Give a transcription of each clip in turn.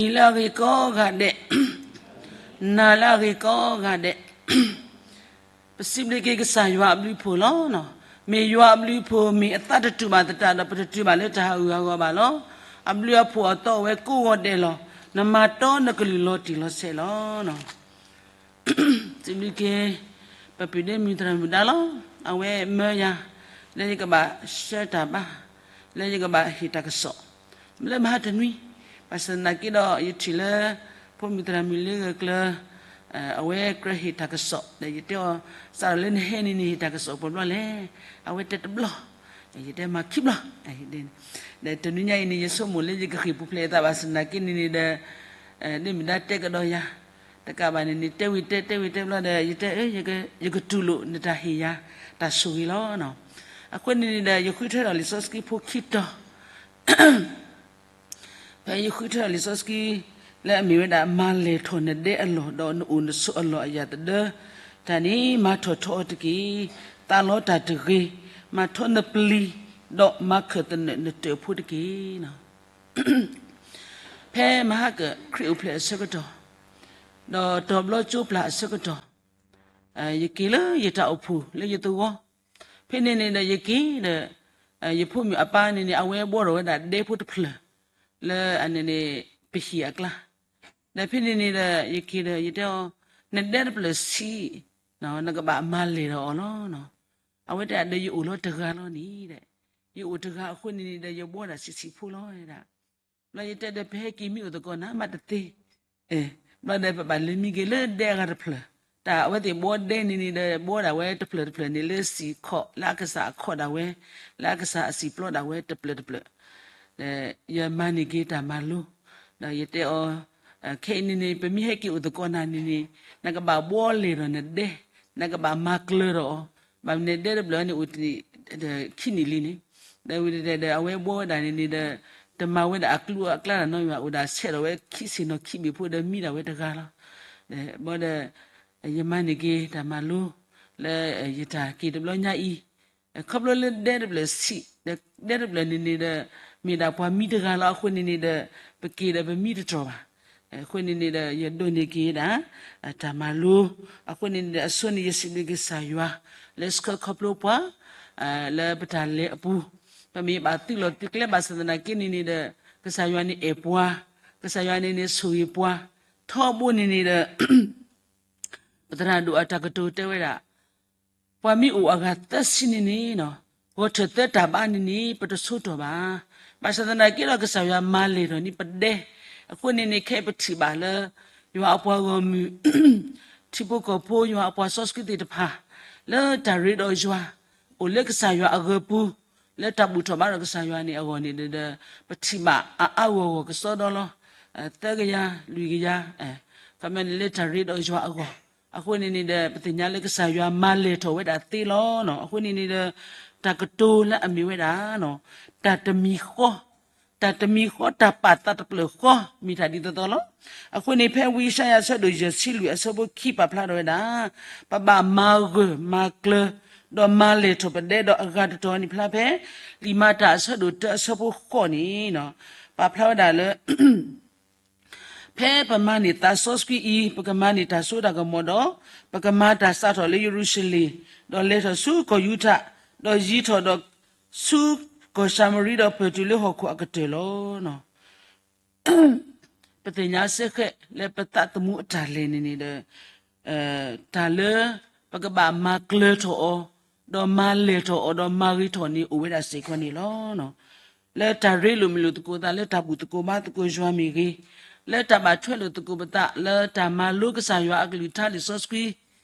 နံၤလၢအဂ့ၤကိးဂၤဒဲး, နၤလၢအဂ့ၤကိးဂၤဒဲး, ပစံးဘျုးက့ၤကစၢ်ယွၤအဘျုးအဖှိၣ်လီၤ. မ့ၢ်ယွၤအဘျုးအဖှိၣ်မ့ၢ်အသးတတူာ်ဘၣ်သတးဒီး ပတတုၤဘၣ်လၢတၢ်ဟးဂူာ်ဟးဂီၤဘၣ်လီၤ. အဘျုးအဖှိၣ်အသီအိၣ်ဝဲကိးဂီၤဒဲးလီၤ. နမၤတီနကလုၢ်လီၤတံၢ်လီၤဆဲးလီၤ. စံးဘျုးက့ၤ ပပုၢ်ဒ့မုၣ်သရၣ်မုၣ်ဒါလီၤ. အဝဲမၢယၤ လၢယကဘၣ်ဆှၢတၢ်ဘါ, လၢယကဘၣ်ဟ့ၣ်တၢ်ကစီၣ် လၢမဟါတနွံ, ဘၣ်ဆၣ်သနာ်က့ဒီး ယထံၣ်လၢ ဖိမုၣ်သရၣ်မုၣ်လၢဂၢၢ်ကျၢၤ အဝဲကြၢးဟ့ၣ်တၢ်ကစီၣ် ဒီးယတဲအီၤ စးထီၣ်လၢနဟဲန့ၣ်န့ၣ် ဟ့ၣ်တၢ်ကစီၣ်ပှဲၤဘျီလဲၣ်. အဝဲတဲတဘျီ, ယတဲမၤခံဘျီ, ဒီးတနွံညါအံၤန့ၣ် ယဆိကမိၣ်လၢယကဃ့ၢ်ပူၤဖျဲးယသးဘၣ်ဆၣ်သနာ်က့န့ၣ်န့ၣ်ဒီး ဒ့မုၣ်ဒါတဲကဒီးယၤ တကးဘၣ်န့ၣ်န့ၣ် တဲဝံၤတဲ တဲဝံၤတဲဘျီဒီး ယတဲ ယကတူၢ်လိာ်နတၢ်ဟ့ၣ်ယၤ တၢ်ဆိၣ်ဂ့ၤလီၤ. အဃိန့ၣ်န့ၣ်ဒီး ယဃုထၢထီၣ်လံာ်စီဆှံဖိခံတီၤ ဖဲယဃုထၢထီၣ်လံာ်စီဆှံ လၢအမ့ၢ်ဝဲဒၣ် မၤလဲၢ်ထီၣ်နဒဲအလီၢ် ဒီးနအိၣ်နဆိးအလီၢ်အယၢ်သဒၢ တၢ်န့ၣ် မၤထီၣ်ထီအီၤတက့ၢ်. သးလီတၢ်တဂ့ၤ, မၤထီနပျံၤ, ဒီးမၤခၢၣ်သနၢၣ်နတၢၣ်ဖိတက့ၢ်. ဖဲမဟါကၢၣ်ခရံာ်အိၣ်ဖျဲၣ်အဆၢကတီၢ်, ဒီးတီၤဘျီကၠိပျၢ်အဆၢကတီၢ်, ယက့ၤလၢယတၢ်အိၣ်ဖှိၣ်လၢယသဝီ, ဖဲန့ၣ်န့ၣ်ဒီးယက့ၤဒီး ယဖိမုၣ်အပၢ်န့ၣ်န့ၣ် အဝဲဘှီထီၣ်ဝဲဒၣ်ဒဲဖိတဖျၢၣ် လၢအန့ၣ်န့ၣ် ပဟံၣ်အကျါ, ဒီးဖဲန့ၣ်န့ၣ်ဒီး ယက့ၤဒီး ယတဲအီၤ နဒဲတဖျၢၣ်ဆံး, နကဘၣ်မၤလဲၢ်ထီၣ်အီၤလီၤ. အဝဲတဲဒီး ယအိၣ်လီၤတဂၤလီၤန့ၣ်ဒီး ယအိၣ်တဂၤအဃိန့ၣ်န့ၣ်ဒီး ယဘှီဒၣ်ဆံးဆံးဖိလီၤဒၣ် ဘျီယတဲဒီး ပဟဲက့ၤမံအိၣ်သကိးနၤ မ့ၢ်တသ့, ဘျီဒီး ပဘၣ်လဲၤမံက့ၤလၢဒဲအဂၤတဖျၢၣ်, တၢ်အဝဲသ့ၣ်ဘှီဒဲန့ၣ်န့ၣ်ဒီး ဘှီဒၣ်ဝဲတဖျၢၣ်တဖျၢၣ်န့ၣ် လၢစံၣ်ခီၣ် လၢအကစၢ်အခီၣ်ဒၣ်ဝဲ, လၢအကစၢ်အစံၣ်ပျီဒၣ်ဝဲတဖျၢၣ်တဖျၢၣ်, ဒီးယမၤန့ၢ်က့ၤတၢ်မၤလိ, ဒီးယတဲအီၤ ခဲအံၤန့ၣ်န့ၣ် ပမ့ၢ်ဟဲက့ၤအိၣ်သကိးနၤန့ၣ်န့ၣ် နကဘၣ်ဘှီလဲၢ်ထီၣ်နဒဲ, နကဘၣ်မၤကျၢၤထီၣ်အီၤ, ဘၣ်မနုၤဒဲတဖျၢၣ်န့ၣ် အိၣ်တ ခံနံၣ်လံန့ၣ်, ဒီးဝံၤဒီး အဝဲဘှီဝဲဒၣ်န့ၣ်န့ၣ်ဒီး တမၤဝဲဒၣ်အကျူအကျါတၢ်နီတမံၤဘၣ်, အိၣ်ဒၣ်ဆဲးထီၣ်ဝဲခံဆ့ၣ်နီၤခံဘ့ၣ်ဖိဒီးမံဒၣ်ဝဲတဂၤလီၤ. ဘျီဒီး ယမၤန့ၢ်က့ၤတၢ်မၤလိ လၢယတၢ်က့ၤတဘျီညါအံၤ, ခီဖျိလၢဒဲတဖျၢၣ်ဆံး, ဒဲတဖျၢၣ်န့ၣ်န့ၣ်ဒီး မ့ၢ်ဒၣ်ပှၤမံတဂၤလီၤ. အဃိန့ၣ်န့ၣ်ဒီး ပက့ၤဒီးပမံတတြီၢ်ဘၣ်. အဃိန့ၣ်န့ၣ်ဒီး ယဒိးန့ၢ်က့ၤဒၣ် တၢ်မၤလိ, အဃိန့ၣ်န့ၣ်ဒီး အဆိန့ၣ် ယစံးဘျုးက့ၤကစၢ်ယွၤ လၢဆှၢခီဖျိပှၤ လၢပတၢ်လဲၤအပူၤ, ပမ့ၢ်ဘၣ်သုးလီၢ်သုးကျဲဘၣ်ဆၣ်သနာ်က့န့ၣ်န့ၣ်ဒီး ကစၢ်ယွၤန့ၣ်အဲၣ်ပှၤ, ကစၢ်ယွၤန့ၣ်န့ၣ်ဆိၣ်ဂ့ၤပှၤ, ထီဘိန့ၣ်န့ၣ်ဒီး ပသရၣ်ဒိၣ်အတၢ်ကတိၤတဲဝဲဒၣ် ပှၤမ့ၢ်အိၣ်အဂၤသၢဆံန့ၣ်န့ၣ်, ဂီၤထၢၣ်သၢတၢ်ဘးန့ၣ်န့ၣ် ပတဆိတီၢ်ဘၣ်. ဘၣ်ဆၣ်သနာ်က့ဒီး ကစၢ်ယွၤမၤလဲၢ်ထီၣ်န့ၢ်ပဒဲ, အဃိန့ၣ်န့ၣ် ခဲအံၤပထံၣ်ဘၣ်လၢ ယွၤအပှၤဂီၢ်မုၢ်, ထံဖိကီၢ်ဖိ ယွၤအပှၤစီဆှံသ့ၣ်တဖၣ် လၢတၢ်ရ့ဒီးယွၤ အိၣ်လၢကစၢ်ယွၤအဂၢၤပူၤ, လၢတၢ်ဘူၣ်ထီၣ်ဘါထီၣ်ကစၢ်ယွၤန့ၣ်အဂီၢ်န့ၣ်ဒီး ပထံၣ်ဘၣ်အါအါဂီၢ်ဂီၢ်ကစီဒီလီၤ. သၢကယၤ လွံၢ်ကယၤ ခီမ့ၢ်န့ၣ်လၢတၢ်ရ့ဒီးယွၤအဂီၢ်, အဃိန့ၣ်န့ၣ်ဒီး ပသ့ၣ်ညါလၢကစၢ်ယွၤမၤလဲၢ်ထီၣ်ဝဲဒၣ်သ့လီၤ. အဃိန့ၣ်န့ၣ်ဒီး တၢ်ကတိၤလၢအမ့ၢ်ဝဲဒၣ် တၢ်တမံၤဃီ, တၢ်တမံၤဃီ တၢ်ပာ်သးတဖျၢၣ်ဃီ မ့ၢ်တၢ်ဒ်သိးသိးလီၤ. အဃိန့ၣ် ဖဲဝံယၡါယၤအဆၢဒိၣ်ယဲၢ်ဆံလွံၢ်အဆၢဖိခံပာ်ဖျါထီၣ်ဝဲဒၣ် ပဘၣ်မၤဂၢၢ်မၤကျၢၤ ဒီးမၤလဲၢ်ထီၣ်ပဒဲဒီးအဂၤတတီၤန့ၣ်ဖျါဖဲ လံာ်မၤတၢ်အဆၢဒိၣ်တၢအဆၢဖိဃိးန့ၣ် ပာ်ဖျါဝဲဒၣ်လၢ ဖဲပမၤန့ၢ်သးစီဆှံအံၤ ပကမၤန့ၢ်တၢ်စိတၢ်ကမီၤဒီး ပကမၤတၢ်စးထီၣ်လၢယရူၤၡလ့ၣ်, ဒီးလဲၤထီၣ်ဆူကီၢ်ယူဒၤ, ဒီးယံၤထီၣ်ဒီးဆူကီၢ်ၡၤမရံ ဒီးပၢၢ်တုၤလၢဟီၣ်ခိၣ်အကတၢၢ်လီၤ. ပသ့ၣ်ညါစ့ၢ်ကီးလၢပသးသမူအတၢ်လဲၤန့ၣ်န့ၣ်ဒီး တၢ်လၢပကဘၣ်မၤကျၢၤထီၣ်အီၤ, ဒီးမၤလဲၢ်ထီၣ်အီၤ, ဒီးမၤဂ့ၤထီၣ်န့ၣ် အိၣ်ဝဲဒၣ်စ့ၢ်ကီးန့ၣ်လီၤ. လၢတၢ်ရ့လိာ်မုာ်လိာ်သကိးသး, လၢတၢ်ဘူၣ်သကိးဘါသကိးယွၤမ့ၢ်ဂ့ၤ, လၢတၢ်ဘၣ်ထွဲလိာ်သကိးပသး, လၢတၢ်မၤလိကစၢ်ယွၤအကလုၢ်ကထါလံာ်စီ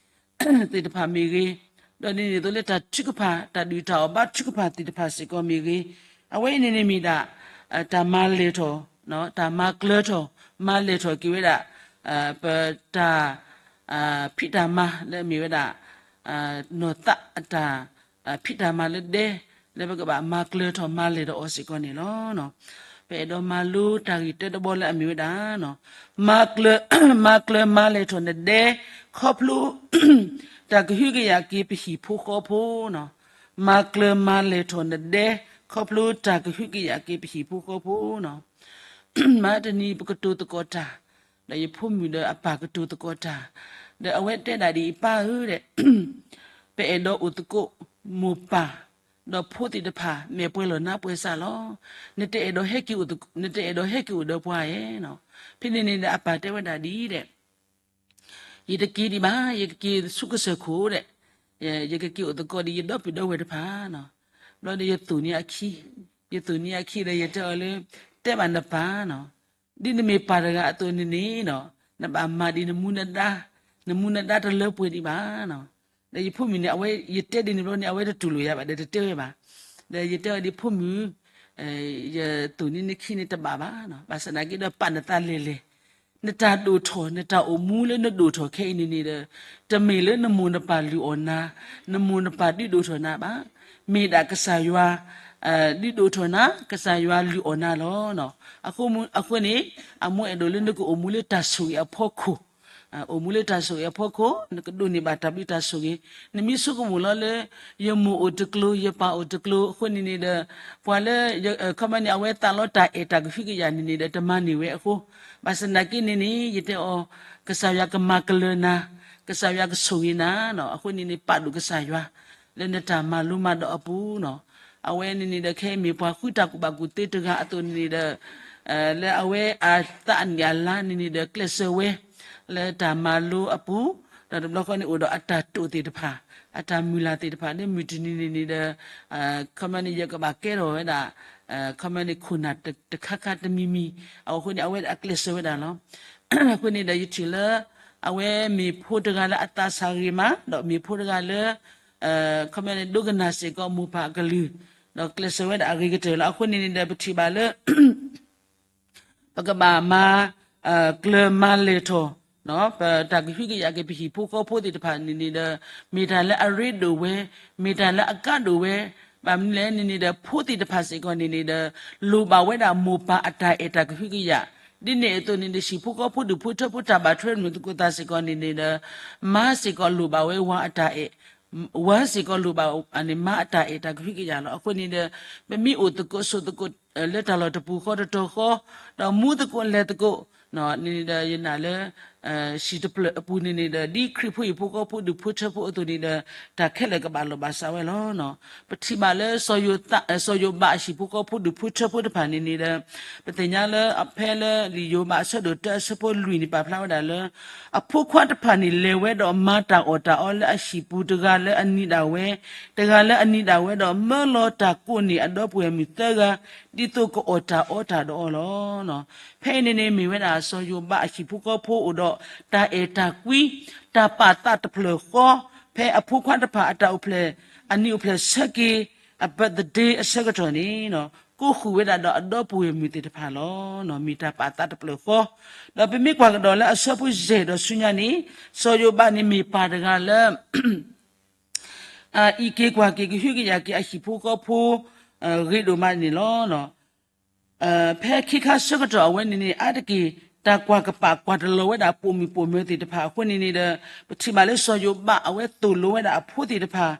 ဆှံ သ့ၣ်တဖၣ်မ့ၢ်ဂ့ၤ, ဒီးဒ်န့ၣ်အသိးလၢတၢ်ထုကဖၣ်, တၢ်ဒုၣ်တၢ်အီၣ်ဘါထုကဖၣ်သ့ၣ်တဖၣ်စ့ၢ်ကီးမ့ၢ်ဂ့ၤ, အဝဲအံၤန့ၣ်န့ၣ်မ့ၢ်ဒၣ် တၢ်မၤလဲၢ်ထီၣ်, တၢ်မၤကျၢၤထီၣ်, မၤလဲၢ်ထီၣ်က့ၤဝဲဒၣ် ပတၢ် ဖံးတၢ်မၤလၢအမ့ၢ်ဝဲဒၣ် နီၢ်သးအတၢ် ဖံးတၢ်မၤလၢဒဲ လၢပကဘၣ်မၤကျၢၤထီၣ်မၤလဲၢ်ထီၣ်အီၤစ့ၢ်ကီးန့ၣ်လီၤ. ပအဲၣ်ဒိးမၤလိတၢ်ဂ့ၢ်တၢတဘီလၢအမ့ၢ်ဝဲဒၣ် မၤကျၢၤ, မၤကျၢၤမၤလဲၢ်ထီၣ်နဒဲ ခီဖျိ တၢ်ကဟုကယာ်က့ၤပဟံၣ်ဖိဃီဖိ, မၤကျၢၤမၤလဲၢ်ထီၣ်နဒဲ ခီဖျိတၢ်ကဟုကယာ်က့ၤပဟံၣ်ဖိဃီဖိန့ၣ် မဟါတနံၤပကတိၤသကိးတၢ်, ဒီးယဖိမုၣ်ဒီးအပၢ်ကတိၤသကိးတၢ်, ဒီးအဝဲတဲဒၣ်ဒ်အံၤ ပၢ်ဧၢဒီး ပအဲၣ်ဒိးအိၣ်သကိး မိၢ်ပၢ်, ဒီးဖိသ့ၣ်တဖၣ် မ့ၢ်ပှဲၤလီၤနါပှဲၤစၢ်လီၤ. နတအဲၣ်ဒိးဟဲက့ၤအိၣ်သ, နတအဲၣ်ဒိးဟဲက့ၤအိၣ်ဒီးပှၤဧါနီၤ. ဖဲန့ၣ်န့ၣ်ဒီးအပၢ်တဲဝဲဒၣ်ဒ်အံၤဒီး ယတက့ၤဒံးဘၣ်, ယကက့ၤဆူကစၢၢ်ခိၣ်ဒီး ယကက့ၤအိၣ်သကိးဒီးယဒီပုၢ်ဒီဝဲၢ်တဖၣ်နီၤ. ဘျီဒီးယသိၣ်န့ၢ်အခံ, ယသိၣ်န့ၢ်အခံဒီးယတဲအီၤလၢ တဲဘၣ်နပၢ်နီၤ, ဒ်နမ့ၢ်ပၢ်တဂၤအသိးန့ၣ်န့ၣ်နီၤ, နဘၣ်မၤဒ်နမူနဒါ, နမူနဒါတလၢပှဲၤဒံးဘၣ်နီၤ. ဒီးယဖိမုၣ်န့ၣ် အဝဲယတဲဒ်န့ၣ်ဘျီန့ၣ် အဝဲတတူၢ်လိာ်ယၤဘၣ် ဒီးတတဲဝဲဘၣ်. ဒီးယတဲအီၤဒ်ဖိမုၣ်, ယသိၣ်န့ၢ်နခံန့ၣ်တဘၣ်ဘၣ်နီၤ, ဘၣ်ဆၣ်သနာ်က့ဒီးပာ်နသးလဲၤလဲၤ နတၢ်ဒိၣ်ထီၣ် နတၢ်အိၣ်မူလၢနဒိၣ်ထီၣ်ခဲအံၤန့ၣ်န့ၣ်ဒီး တမ့ၢ်လၢနမိၢ်နပၢ်လုၢ်အီၣ်နၤ, နမိၢ်နပၢ်ဒုးဒိၣ်ထီၣ်နၤဘၣ်. မ့ၢ်ဒၣ်ကစၢ်ယွၤ ဒုးဒိၣ်ထီၣ်နၤ, ကစၢ်ယွၤလုၢ်အီၣ်နၤလီၤ. အဃိန့ၣ် အမိၢ်အဲၣ်ဒိးလၢနကအိၣ်မူလၢတၢ်ဆိၣ်ဂ့ၤအဖီခိၣ်, အိၣ်မူလၢတၢ်ဆိၣ်ဂ့ၤအဖီခိၣ် နကဒိးန့ၢ်ဘၣ်တၢ်ဘျုးတၢ်ဆိၣ်ဂ့ၤ. နမ့ၢ်ဆိကမိၣ်လီၤလၢ ယမိၢ်အိၣ်တကျိၤ ယပၢ်အိၣ်တကျိၤအဃိန့ၣ်န့ၣ်ဒီး ပှၤလၢ ခီမန့ၣ် အဝဲသးလီတၢ်အဲၣ်တၢ်ကဟုကယာ်န့ၣ်န့ၣ်ဒီး တမၤန့ၢ်ဝဲအဃိ, ဘၣ်ဆၣ်သနာ်က့န့ၣ်န့ၣ် ယတဲအီၤ ကစၢ်ယွၤကမၤကလၢၤနၤ, ကစၢ်ယွၤကဆိၣ်ဂ့ၤနၤနီၤ. အဃိန့ၣ်န့ၣ် ပာ်ဒိၣ်ကစၢ်ယွၤ လၢနတၢ်မၤလိမၤဒိးအပူၤနီၤ. အဝဲန့ၣ်န့ၣ်ဒီး ခဲအံၤမ့ၢ်ပှၤဃုတၢ်ကူၣ်ဘၣ်ကူၣ်သ့တဂၤအသိးန့ၣ်န့ၣ်ဒီး လၢအဝဲအသးအနံၣ်အလါန့ၣ်န့ၣ်ဒီး ကျဲးစၢးဝဲ လၢတၢ်မၤလိအပူၤ, ဒီးတဘျီဃီန့ၣ် အိၣ်ဒီးအတၢ်တိာ်သ့ၣ်တဖၣ်, အတၢ်မုၢ်လၢ်သ့ၣ်တဖၣ် လၢမုၢ်တနံၤန့ၣ်န့ၣ်ဒီး ခီမန့ၣ် ယကဘၣ်ကဲထီၣ်ဝဲဒၣ် ခီမန့ၣ် ခိၣ်နၢ်တခါခါတမံၤမံၤ, အဃိန့ၣ် အဝဲဒၣ်အကျဲးစၢးဝဲဒၣ်လီၤ. အဃိန့ၣ်ဒီး ယထံၣ်လၢ အဝဲမ့ၢ်ဖိတဂၤလၢအသးဆၣ်ဂ့ၤမး, ဒီးမ့ၢ်ဖိတဂၤလၢ ခီမန့ၣ် ဒိကနၣ်စ့ၢ်ကီးမိၢ်ပၢ်အကလုၢ်, ဒီးကျဲးစၢးဝဲဒၣ်အဂ့ၤကတၢၢ်လီၤ. အဃိန့ၣ်န့ၣ်ဒီး ပထံၣ်ဘၣ်လၢ ပကဘၣ်မၤ ကျၢၤမၤလဲၢ်ထီၣ် ပတၢ်ကဟုကယာ်က့ၤ ပဟံၣ်ဖိဃီဖိသ့ၣ်တဖၣ်န့ၣ်န့ၣ်ဒီး မ့ၢ်တၢ်လၢအရ့ဒိၣ်ဝဲ, မ့ၢ်တၢ်လၢအကါဒိၣ်ဝဲ, ဘၣ်မနုၤလဲၣ်န့ၣ်န့ၣ်ဒီး ဖိသ့ၣ်တဖၣ်စ့ၢ်ကီးန့ၣ်န့ၣ်ဒီး လိၣ်ဘၣ်ဝဲဒၣ်မိၢ်ပၢ်အတၢ်အဲၣ်တၢ်ကဟုကယာ်, ဒ်န့ၣ်အသိးန့ၣ်ဒီး ဟံၣ်ဖိဃီဖိဒူၣ်ဖိထၢဖိတၢ်ဘၣ်ထွဲမုာ်သကိးသးစ့ၢ်ကီးန့ၣ်န့ၣ်ဒီး မါစ့ၢ်ကီးလိၣ်ဘၣ်ဝဲဝၤအတၢ်အဲၣ် ဝၤစ့ၢ်ကီးလိၣ်ဘၣ်န့ၣ် မါအတၢ်အဲၣ်တၢ်ကဟုကယာ်လီၤ. အဃိန့ၣ်ဒီး ပမ့ၢ်အိၣ်သကိးဆိးသကိး လၢတၢ်လီၢ်တပူၤဃီတတီၤဃီ, ဒီးမူသကိးလဲၤသကိး န့ၣ်ဒီး ယနာ်လၢ ဟံၣ်တဖျၢၣ်အပူၤန့ၣ်န့ၣ်ဒီး ဒ်ခရံာ်ဖိဟံၣ်ဖိဃီဖိဒူၣ်ဖိထၢဖိအသိးန့ၣ်ဒီး တၢ်ခဲလၢာ်ကဘၣ်လိာ်ဘၣ်စးဝဲလီၤ. ပထံၣ်ဘၣ်လၢ စီၤယိၤဘးအဟံၣ်ဖိဃီဖိဒူၣ်ဖိထၢဖိတဖၣ်န့ၣ်န့ၣ်ဒီး ပသ့ၣ်ညါလၢအဖဲလၢလံာ်ယိၤဘးအဆၢဒိၣ်တၢအဆၢဖိလွံၢ်န့ၣ် ပာ်ဖျါဝဲဒၣ်လၢ အဖိခွါတဖၣ်န့ၣ် လဲၤဝဲဒီးမၤတၢ်အီၣ်တၢ်အီလၢအဟံၣ်ပူၤ တဂၤလၢအနံၤဒၣ်ဝဲ, တဂၤလၢအနံၤဒၣ်ဝဲဒီး မၢလီၤတၢ်ကိးန့ၢ်အဒီပုၢ်ဝဲၢ်မုၣ်သၢဂၤ ဒ်သိးကအီၣ်တၢ်အီတၢ်ဒီးအီၤလီၤ. ဖဲအံၤန့ၣ်န့ၣ် မ့ၢ်ဝဲဒၣ်စီၤယိၤဘးအဟံၣ်ဖိဃီဖိအိၣ်ဒီး တၢ်အဲၣ်တၢ်ကွံ တၢ်ပာ်သးတဖျၢၣ်ဃီ, ဖဲအဖိခွါတဖၣ်အတၢ်အိၣ်ဖျဲၣ် အနံၣ်အိၣ်ဖျဲၣ်ဆၢက့ၤ အ birthday အဆၢကတီၢ်န့ၣ် ကိးဃုာ်ဝဲဒၣ်ဒီးအဒီပုၢ်ဝဲၢ်မုၣ်သ့ၣ်တဖၣ်လီၤ. မ့ၢ်တၢ်ပာ်သးတဖျၢၣ်ဃီ, ဒီးပမ့ၢ်ကွၢ်ကဒီးလၢအဆၢဖိယဲၢ်ဒီးဆူညါန့ၣ် စီၤယိၤဘးန့ၣ်မ့ၢ်ပၢ်တဂၤလၢ အအံးက့ၤကွၢ်က့ၤကဟုကယာ်က့ၤအဟံၣ်ဖိဃီဖိ ဂ့ၤဒိၣ်မးန့ၣ်လီၤ. ဖဲခ့ခါဆၢကတီၢ်အဝဲန့ၣ်န့ၣ် အါတက့ၢ် တၢ်ကွၢ်ကပာ်ကွၢ်တလီၤဝဲဒၣ်ပိာ်မုၣ်ပိာ်မၢၤသ့ၣ်တဖၣ်အဃိန့ၣ်န့ၣ်ဒီး ပထံၣ်ဘၣ်လၢစီၤယိၤဘးအဝဲသိၣ်လိဝဲဒၣ်အဖိသ့ၣ်တဖၣ်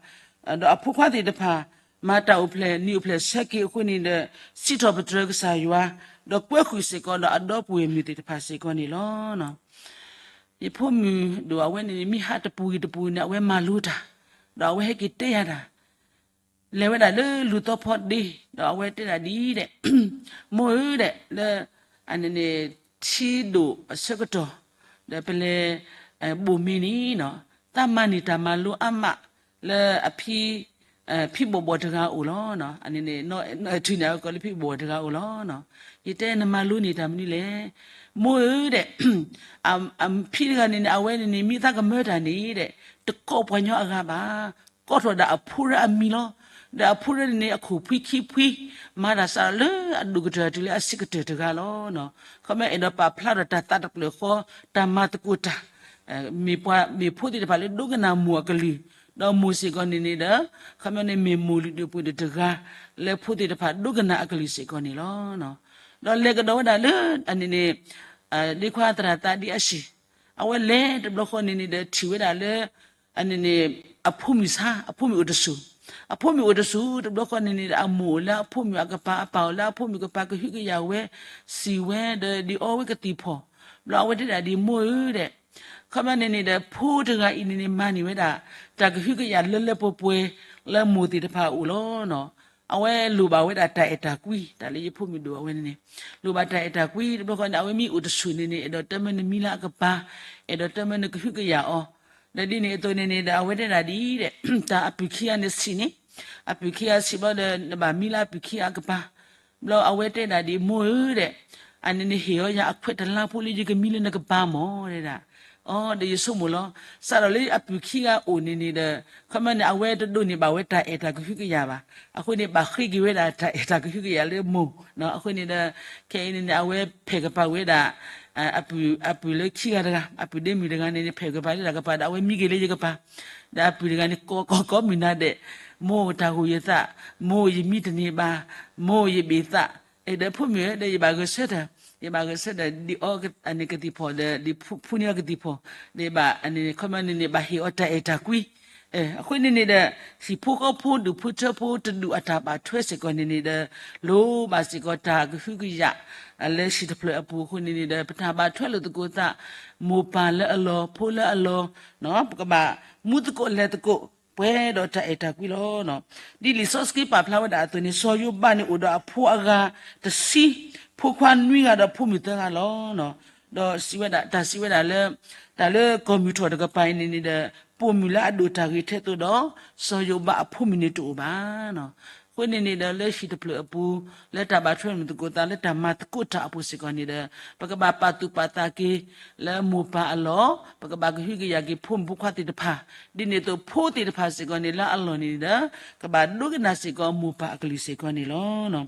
ဒီးအဖိခွါသ့ၣ်တဖၣ် မၤတၢ်အိၣ်ဖျဲၣ်နံၣ်အိၣ်ဖျဲၣ်ဆၢက့ၤအဃိန့ၣ်ဒီး စံးထီၣ်ပတြၢၤကစၢ်ယွၤ, ဒီးကွဲဃုာ်စ့ၢ်ကီးဒီးအဒီပုၢ်ဝဲၢ်မုၣ်သ့ၣ်တဖၣ်စ့ၢ်ကီးန့ၣ်လီၤ. ယဖိမုၣ်ဒိၣ်အဝဲန့ၣ်န့ၣ် မ့ၢ်ဟးတပူၤဂ့ၤတပူၤန့ၣ် အဝဲမၤလိတၢ်, ဒီးအဝဲဟဲက့ၤတဲယၤတၢ် လဲၤဝဲဒၣ်လၢလူၤသီဖီဒ့, ဒီးအဝဲတဲဒၣ်ဒ်အံၤဒဲး, မိၢ်ဧၢဒဲး, လၢ အန့ၣ်န့ၣ် ထံဒိၣ်အဆၢကတီၢ်, ဒီးပလဲၤ ဘိၣ်မ့ၤန့ၣ်နီၤ, သးမၤန့ၢ်တၢ်မၤလိအါမး လၢအဖံ ဖံဘီၣ်ဘီၣ်တဂၤအိၣ်လီၤ. အန့ၣ်န့ၣ် အထုးန့ၢ်အကီၢ်လၢဖံဘီၣ်ဘီၣ်တဂၤအိၣ်လီၤ. ယတဲနမၤလိန့ၢ်တၢ်မနုၤလဲၣ်, မိၢ်ဧၢဒဲး, အဖံတဂၤန့ၣ်န့ၣ် အဝဲန့ၣ်န့ၣ် မ့ၢ်သးကမၢတၢ်န့ၣ်ဒဲး, တကိးပှၤညီအဂၤဘၣ်, ကိးထီၣ်ဒၣ်အဖိရဲအမံၤလီၤ. ဒီးအဖိရဲန့ၣ်န့ၣ် အခိၣ်ဖှံခံဖှံ, မၤတၢ်စးလၢအဒိၣ်ကတၢၢ်တုၤလၢအဆံးကတၢၢ်တဂၤလီၤ. ခီမ့ၢ်အဲၣ်ဒိးပာ်ဖျါထီၣ်တၢ်သးတဖျၢၣ်ဃီ, တၢ်မၤသကိးတၢ် မ့ၢ်ပှၤ မ့ၢ်ဖိသ့ၣ်တဖၣ်လၢဒိကနၣ်မိၢ်အကလုၢ်, ဒီးမိၢ်စ့ၢ်ကီးန့ၣ်န့ၣ်ဒီး ခီမ့ၢ်န့ၣ် မ့ၢ်မိၢ်လုၢ်ဒိၣ်ပှ့ၤဒိၣ်တဂၤ လၢဖိသ့ၣ်တဖၣ်ဒိကနၣ်အကလုၢ်စ့ၢ်ကီးန့ၣ်လီၤ. ဒီးလဲၤကဒီးဝဲဒၣ်လၢ အန့ၣ်န့ၣ် ဒ့ခွါသရၣ်သးဒံအဟံၣ်, အဝဲလဲၤတဘျီဃီန့ၣ်န့ၣ်ဒီး ထံၣ်ဝဲဒၣ်လၢ အန့ၣ်န့ၣ် အဖိမုၣ်ဆါ အဖိမုၣ်အိၣ်တစိၤ အဖိမုၣ်အိၣ်တဆူၣ် တဘျီဃီန့ၣ်န့ၣ်ဒီး အမိၢ်အိၣ်လၢအဖိမုၣ်အကပၤ အပၢ်အိၣ်လၢအဖိမုၣ်ကပၤ ကဟုကယာ်ဝဲ စံးဝဲဒီးဒ်အီဝဲကသံၣ်ဖီၣ်, ဘျီအဝဲတဲဒၣ်ဒ်မိၢ်ဧၢဒီး, ခီပညီန့ၣ်န့ၣ်ဒီး ဖိတဂၤအံၤန့ၣ်န့ၣ် မၤန့ၢ်ဝဲဒၣ် တၢ်ကဟုကယာ်လၢလၢပှဲၤပှဲၤ လၢမိၢ်သ့ၣ်တဖၣ်အအိၣ်လီၤ. အဝဲလိၣ်ဘၣ်ဝဲဒၣ်တၢ်အဲၣ်တၢ်ကွံ တၢ်လၢယဖိမုၣ်ဒိၣ်အဝဲန့ၣ်န့ၣ်, လိၣ်ဘၣ်တၢ်အဲၣ်တၢ်ကွံ တဘျီဃီန့ၣ် အဝဲမ့ၢ်အိၣ်တဆူၣ်န့ၣ်န့ၣ် အဲၣ်ဒိးတမၢနမံလၢအကပၤ, အဲၣ်ဒိးတမၢနကဟုကယာ်အီၤ, ဒီးဒ်န့ၣ်အသိးန့ၣ်န့ၣ်ဒီး အဝဲတဲဒၣ်ဒ်အံၤဒီး, တၢ်အပုၢ်ခံဂၤန့ၣ်ဆံးန့ၣ်, အပုၢ်ခံဂၤဆံးဘျီဒီး နဘၣ်မံလၢအပုၢ်ခံဂၤအကပၤ, ဘျီအဝဲတဲဒၣ်ဒ်မိၢ်ဧၢဒီး, အန့ၣ်န့ၣ်ဟ့ၣ်အီၤယၤအခွဲးတလါဖိလၢယကမံလၢနကပၤမၢ်တဲဒၣ်, အဒီးယဆိကမိၣ်လီၤ, စးထီၣ်လၢအပုၢ်ခံဂၤအိၣ်န့ၣ်န့ၣ်ဒီး, ခီပညီန့ၣ် အဝဲတဒိးန့ၢ်ဘၣ်ဝဲတၢ်အဲၣ်တၢ်ကဟုကယာ်ဘၣ်, အဃိန့ၣ် ဘၣ်ဃ့က့ၤဝဲဒၣ်တၢ်အဲၣ်တၢ်ကဟုကယာ်လၢမိၢ်, အဃိန့ၣ်ဒီး, ခဲအံၤန့ၣ်န့ၣ် အဝဲဖဲးကပၤဝဲဒၣ် အပုၢ်လၢခံဂၤတဂၤ အပုၢ်ဒ့မုၣ်တဂၤန့ၣ်န့ၣ် ဖဲးကပၤလၢတၢ်ကပၤဒီး အဝဲမံက့ၤလၢယကပၤ, ဒီးအပုၢ်တဂၤန့ၣ် ကိးကိးကိးမုၢ်နၤဒဲး, မိၢ်တၢ်ဟူးယသး, မိၢ်ယမံတန့ၢ်ဘၣ်, မိၢ်ယဘ့ၣ်သး, ဒီးဖိမုၣ်ဧၢ ဒီးယဘၣ်ဂဲၤဆၢထၢၣ်, ယဘၣ်ဂဲၤဆၢထၢၣ် ဒ်အီၤန့ၣ်ကသံၣ်ဖီၣ်ဒီး ဒ်ဖူန့ၢ်အီၤကသံၣ်ဖီၣ်, ဒီးဘၣ်န့ၣ် ခီပညီန့ၣ်န့ၣ် ဘၣ်ဟ့ၣ်အီၤတၢ်အဲၣ်တၢ်ကွံ အဃိန့ၣ်န့ၣ်ဒီး, ဟံၣ်ဖိဃီဖိဒူၣ်ဖိထၢဖိတဒူၣ်အတၢ်ဘၣ်ထွဲစ့ၢ်ကီးန့ၣ်န့ၣ်ဒီး, လိၣ်ဘၣ်စ့ၢ်ကီးတၢ်ကဟုကယာ် လၢဟံၣ်တဖျၢၣ်အပူၤအဃိန့ၣ်န့ၣ်ဒီး ပတၢ်ဘၣ်ထွဲလိာ်သကိးသး, မိၢ်ပၢ်လၢအလီၢ် ဖိလၢအလီၢ်, ပကဘၣ်မူသကိးလဲၤသကိး ပှဲၤဒီးတၢ်အဲၣ်တၢ်ကွံလီၤ. ဒ်လံာ်စီဆှံပာ်ဖျါဝဲဒၣ်အသိးန့ၣ် စီၤယိၤဘးန့ၣ်အိၣ်ဒီးအဖိအဂၤတဆံ, ဖိခွါနွံဂၤဒီးဖိမုၣ်သၢဂၤလီၤ. ဒီးစံးဝဲဒၣ် တၢ်စံးဝဲဒၣ်လၢ, တၢ်လၢကီၢ်မုၢ်ထီၣ်တကပၤအံၤန့ၣ်န့ၣ်ဒီး, ပိာ်မုၣ်လၢအဒိၣ်တၢ်ဂ့ၤထဲသိးဒီး, စီၤယိၤဘးအဖိမုၣ်န့ၣ်တအိၣ်ဘၣ် အဃိန့ၣ်န့ၣ်ဒီး လၢဟံၣ်တဖျၢၣ်အပူၤ, လၢတၢ်ဘၣ်ထွဲလိာ်သကိးသးလၢတၢ်မၤသကိးတၢ်အပူၤစ့ၢ်ကီးန့ၣ်ဒီး, ပကဘၣ်ပာ်သူၣ်ပာ်သးက့ၤ လၢမိၢ်ပၢ်အလီၢ်, ပကဘၣ်ကဟုကယာ်က့ၤဖိမုၣ်ဖိခွါသ့ၣ်တဖၣ်, ဒ်န့ၣ်အသိးဖိသ့ၣ်တဖၣ်စ့ၢ်ကီးန့ၣ် လၢအလီၢ်န့ၣ်ဒီး, ကဘၣ်ဒိကနၣ်စ့ၢ်ကီးမိၢ်ပၢ်အကလုၢ်စ့ၢ်ကီးန့ၣ်လီၤ.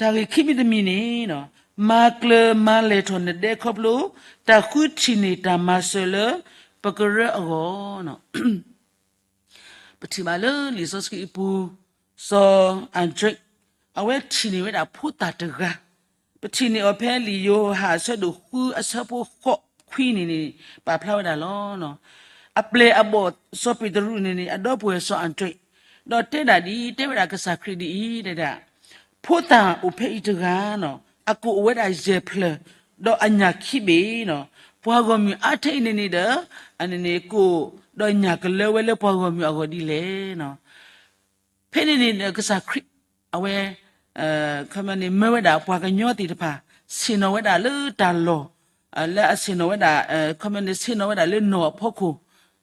တၢ်ဂ့ၢ်ခံမံၤတမံၤန့ၣ်, မၤကျၢၤမၤလဲၢ်ထီၣ်နဒဲခီဖျိ, တၢ်ဃုထံၣ်န့ၢ်တၢ်မၤစၢၤလၢ ပကရၢအဂီၢ် ပထံၣ်ဘၣ်လၢလံာ်စီဆှံအပူၤ, စီၤအၤဒြ့း, အဝဲထံၣ်န့ၢ်ဝဲဒၣ်ဖိသၣ်တဂၤ, ပထံၣ်န့ၢ်အီၤဖဲလံာ်ယိၤဟၣ်အဆၢဒိၣ်ဃုအဆၢဖိဃိးခွံန့ၣ်န့ၣ် ပာ်ဖျါဝဲဒၣ်လီၤ. အပျဲၢ်အဘီၣ်စီၤပ့းတရူးန့ၣ်န့ၣ် အဒီပုၢ်ဝဲၢ်စီၤအၤဒြ့း, ဒီးတဲဒၣ်ဒ်အံၤ, တဲဝဲဒၣ်ကစၢ်ခရံာ်ဒ်အံၤ, တဲဒၣ် ဖိသၣ်အိၣ်ဖဲအံၤတဂၤ, အကိၣ်အိၣ်ဝဲဒၣ်ယဲၢ်ဖျၢၣ်, ဒီးအညၣ်ခံဘ့ၣ်, ပှၤဂီၢ်မုၢ်အါထဲအံၤန့ၣ်န့ၣ်ဒီး, အန့ၣ်န့ၣ် ကိၣ်ဒီးညၣ်ကလၢဝဲလၢပှၤဂီၢ်မုၢ်အဂီၢ်ဒ်လဲၣ်. ဖဲန့ၣ်န့ၣ်ဒီးကစၢ်ခရံာ်, အဝဲ, ခီပညီန့ၣ် မၢဝဲဒၣ်ပှၤကညီသ့ၣ်တဖၣ်, ဆ့ၣ်နီၤဝဲဒၣ်လၢတၢ်လီၢ်, လၢအဆ့ၣ်နီၤဝဲဒၣ်, ခီပညီန့ၣ် ဆ့ၣ်နီၤဝဲဒၣ်လၢနီၢ်အဖီခိၣ်,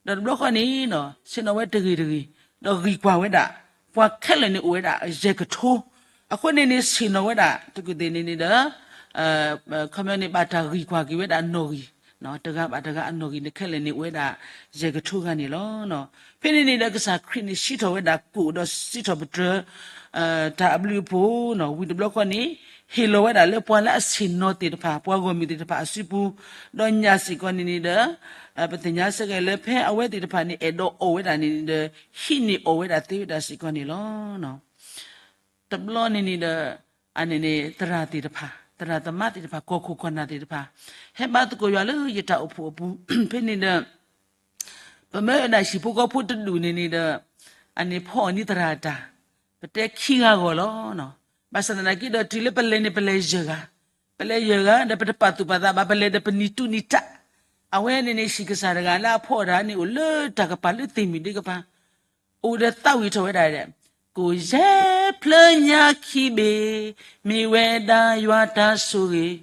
ဒီးတဘျီဃီန့ၣ်, ဆ့ၣ်နီၤဝဲတဂ့ၤတဂ့ၤ, ဒီးဂံၢ်ကွၢ်ဝဲဒၣ်, ပှၤခဲလၢာ်န့ၣ်အိၣ်ဝဲဒၣ်ယဲၢ်ကထိ, အဃိန့ၣ်န့ၣ် ဆ့ၣ်နီၤဝဲဒၣ်တကုာ်သ့ၣ်န့ၣ်န့ၣ်ဒီး ခီပညီန့ၣ် ဘၣ်တၢ်ဂံၢ်ကွၢ်က့ၤဝဲဒၣ်နီၣ်ဂံၢ်, တဂၤဘၣ်တဂၤအနီၣ်ဂံၢ်န့ၣ် ခဲလၢာ်န့ၣ်အိၣ်ဝဲဒၣ် ယဲၢ်ကထိဂၤန့ၣ်လီၤ. ဖဲန့ၣ်န့ၣ်ဒီးကစၢ်ခရံာ်န့ၣ် စံးထီၣ်ဝဲဒၣ်ကိၣ်ဒီးစံးထီၣ်ပတြၢၤ တၢ်အဘျုးအဖှိၣ်, ဝံၤတဘျီဃီန့ၣ် ဟ့ၣ်လီၤဝဲဒၣ်လၢပှၤလၢအဆ့ၣ်နီၤသ့ၣ်တဖၣ် ပှၤဂီၢ်မုၢ်သ့ၣ်တဖၣ်အစုပူၤ, ဒီးညၣ်စ့ၢ်ကီးန့ၣ်န့ၣ်ဒီး ပသ့ၣ်ညါစ့ၢ်ကီးလၢဖဲအဝဲသ့ၣ်တဖၣ်န့ၣ် အဲၣ်ဒိးအီၣ်ဝဲဒၣ်န့ၣ်န့ၣ်ဒီး ဟံးန့ၢ်အီၣ်ဝဲဒၣ်သ့ဝဲဒၣ်စ့ၢ်ကီးန့ၣ်လီၤ. တဘျီန့ၣ်န့ၣ်ဒီး အန့ၣ်န့ၣ် သရၣ်သ့ၣ်တဖၣ်, သရၣ်သမါသ့ၣ်တဖၣ်, ကီၢ်ခိၣ်ကီၢ်နၢ်သ့ၣ်တဖၣ် ဟဲဘါသကိးယွၤလၢယတၢ်အိၣ်ဖှိၣ်အပူၤ, ဖဲန့ၣ်ဒီး ပမၢဝဲဒၣ်ဟံၣ်ဖိဃီဖိတဒူၣ်န့ၣ်န့ၣ်ဒီး အန့ၣ်ဖီအီၣ်န့ၢ်သရၣ်တၢ်, ပတဲခံဂၤဂီၢ်လီၤ. ဘၣ်ဆၣ်သနာ်က့ဒီး တုၤလၢပလဲၤန့ၣ် ပလဲၤယဲၢ်ဂၤ, ပလဲၤယဲၢ်ဂၤဒီး ပတပာ်သူၣ်ပာ်သးဘၣ်, ပလဲၤဒီးပနံၤတူၢ်နံၤတၢ်, အဝဲန့ၣ်န့ၣ် ဟံၣ်ကစၢ်တဂၤလၢအဖီအီၣ်တၢ်န့ၣ် အိၣ်လၢတၢ်ကပၤလၢသ့ၣ်မုၣ်ဒ့ကပၤ အိၣ်ဒီးသးဝံၣ်ထီၣ်ဝဲဒၣ်ဒီး ကိၣ်ယဲၢ်ဖျၢၣ်ညၣ်ခံဘ့ၣ်, မ့ၢ်ဝဲဒၣ်ယွၤတၢ်ဆိၣ်ဂ့ၤ,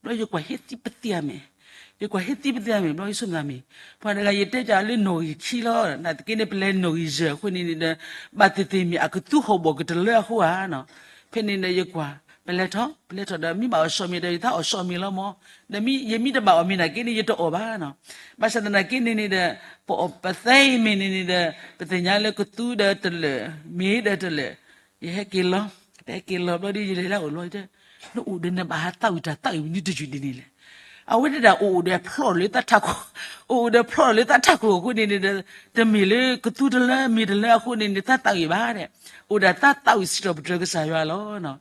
ဘျီယကွၢ်ဟ့ၣ်သံပသံအမဲာ်, ယကွၢ်ဟ့ၣ်သံပသံအမဲာ် ဘျီယဆိကမိၣ်မ့ၢ် ပှၤတဂၤယတဲပၠးလၢနီၣ်ဂံၢ်ခံလီၤ, နာ်သက့န့ၣ် ပလဲၤနီၣ်ဂံၢ်ယဲၢ်အဃိန့ၣ်န့ၣ်ဒီး ဘၣ်သ့ၣ်သ့ၣ်မ့ၢ်အကသူဟီၣ်ဘီၣ်ကတလၢအဃိဧါနီၤ, ဖဲန့ၣ်ဒီးယကွၢ် ပလဲၤထီၣ်, ပလဲၤထီၣ်ဒီး မ့ၢ်ဘၣ်အီၣ်စီၣ်မ့ၤဒီး ယသးအီၣ်စီၣ်မ့ၤလီၤမး, ဒီးယမ့ၢ်တဘၣ်အီၣ်မ့ၤနာ်က့န့ၣ် ယတအီၣ်ဘၣ်နီၤ, ဘၣ်ဆၣ်သနာ်က့န့ၣ်န့ၣ်ဒီး ပအီၣ်ပသဲအံၤမ့ၢ်န့ၣ်န့ၣ်ဒီး ပသ့ၣ်ညါလၢကသူဒီးတလၢာ်, မ့ၢ်ဒီးတလၢာ်, ယဟဲက့ၤလီၤ, ပဟဲက့ၤလီၤဘျီဒီး ယလဲၤလၢအအိၣ်လီၤ, နအိၣ်ဒီးနဘၣ်ဟးသးဝံၣ်တၢ်သးဝံၣ်ဝံၤန့ၣ်တယုၢ်ဒ်န့ၣ်လဲၣ်, အဝဲဒၣ်အိၣ်အိၣ်ဒီးဖျီၣ်လၢသးထးခိၣ်, အိၣ်အိၣ်ဒီးဖျီၣ်လၢသးထးခိၣ်အဃိန့ၣ်န့ၣ်ဒီး တမ့ၢ်လၢကသူတလၢမ့ၤတလၢအဃိန့ၣ်န့ၣ် သးသးဝံၣ်ဘၣ်ဒီး, အိၣ်ဒၣ်သးသးဝံၣ်စံးထီၣ်ပတြၢၤကစၢ်ယွၤလီၤ.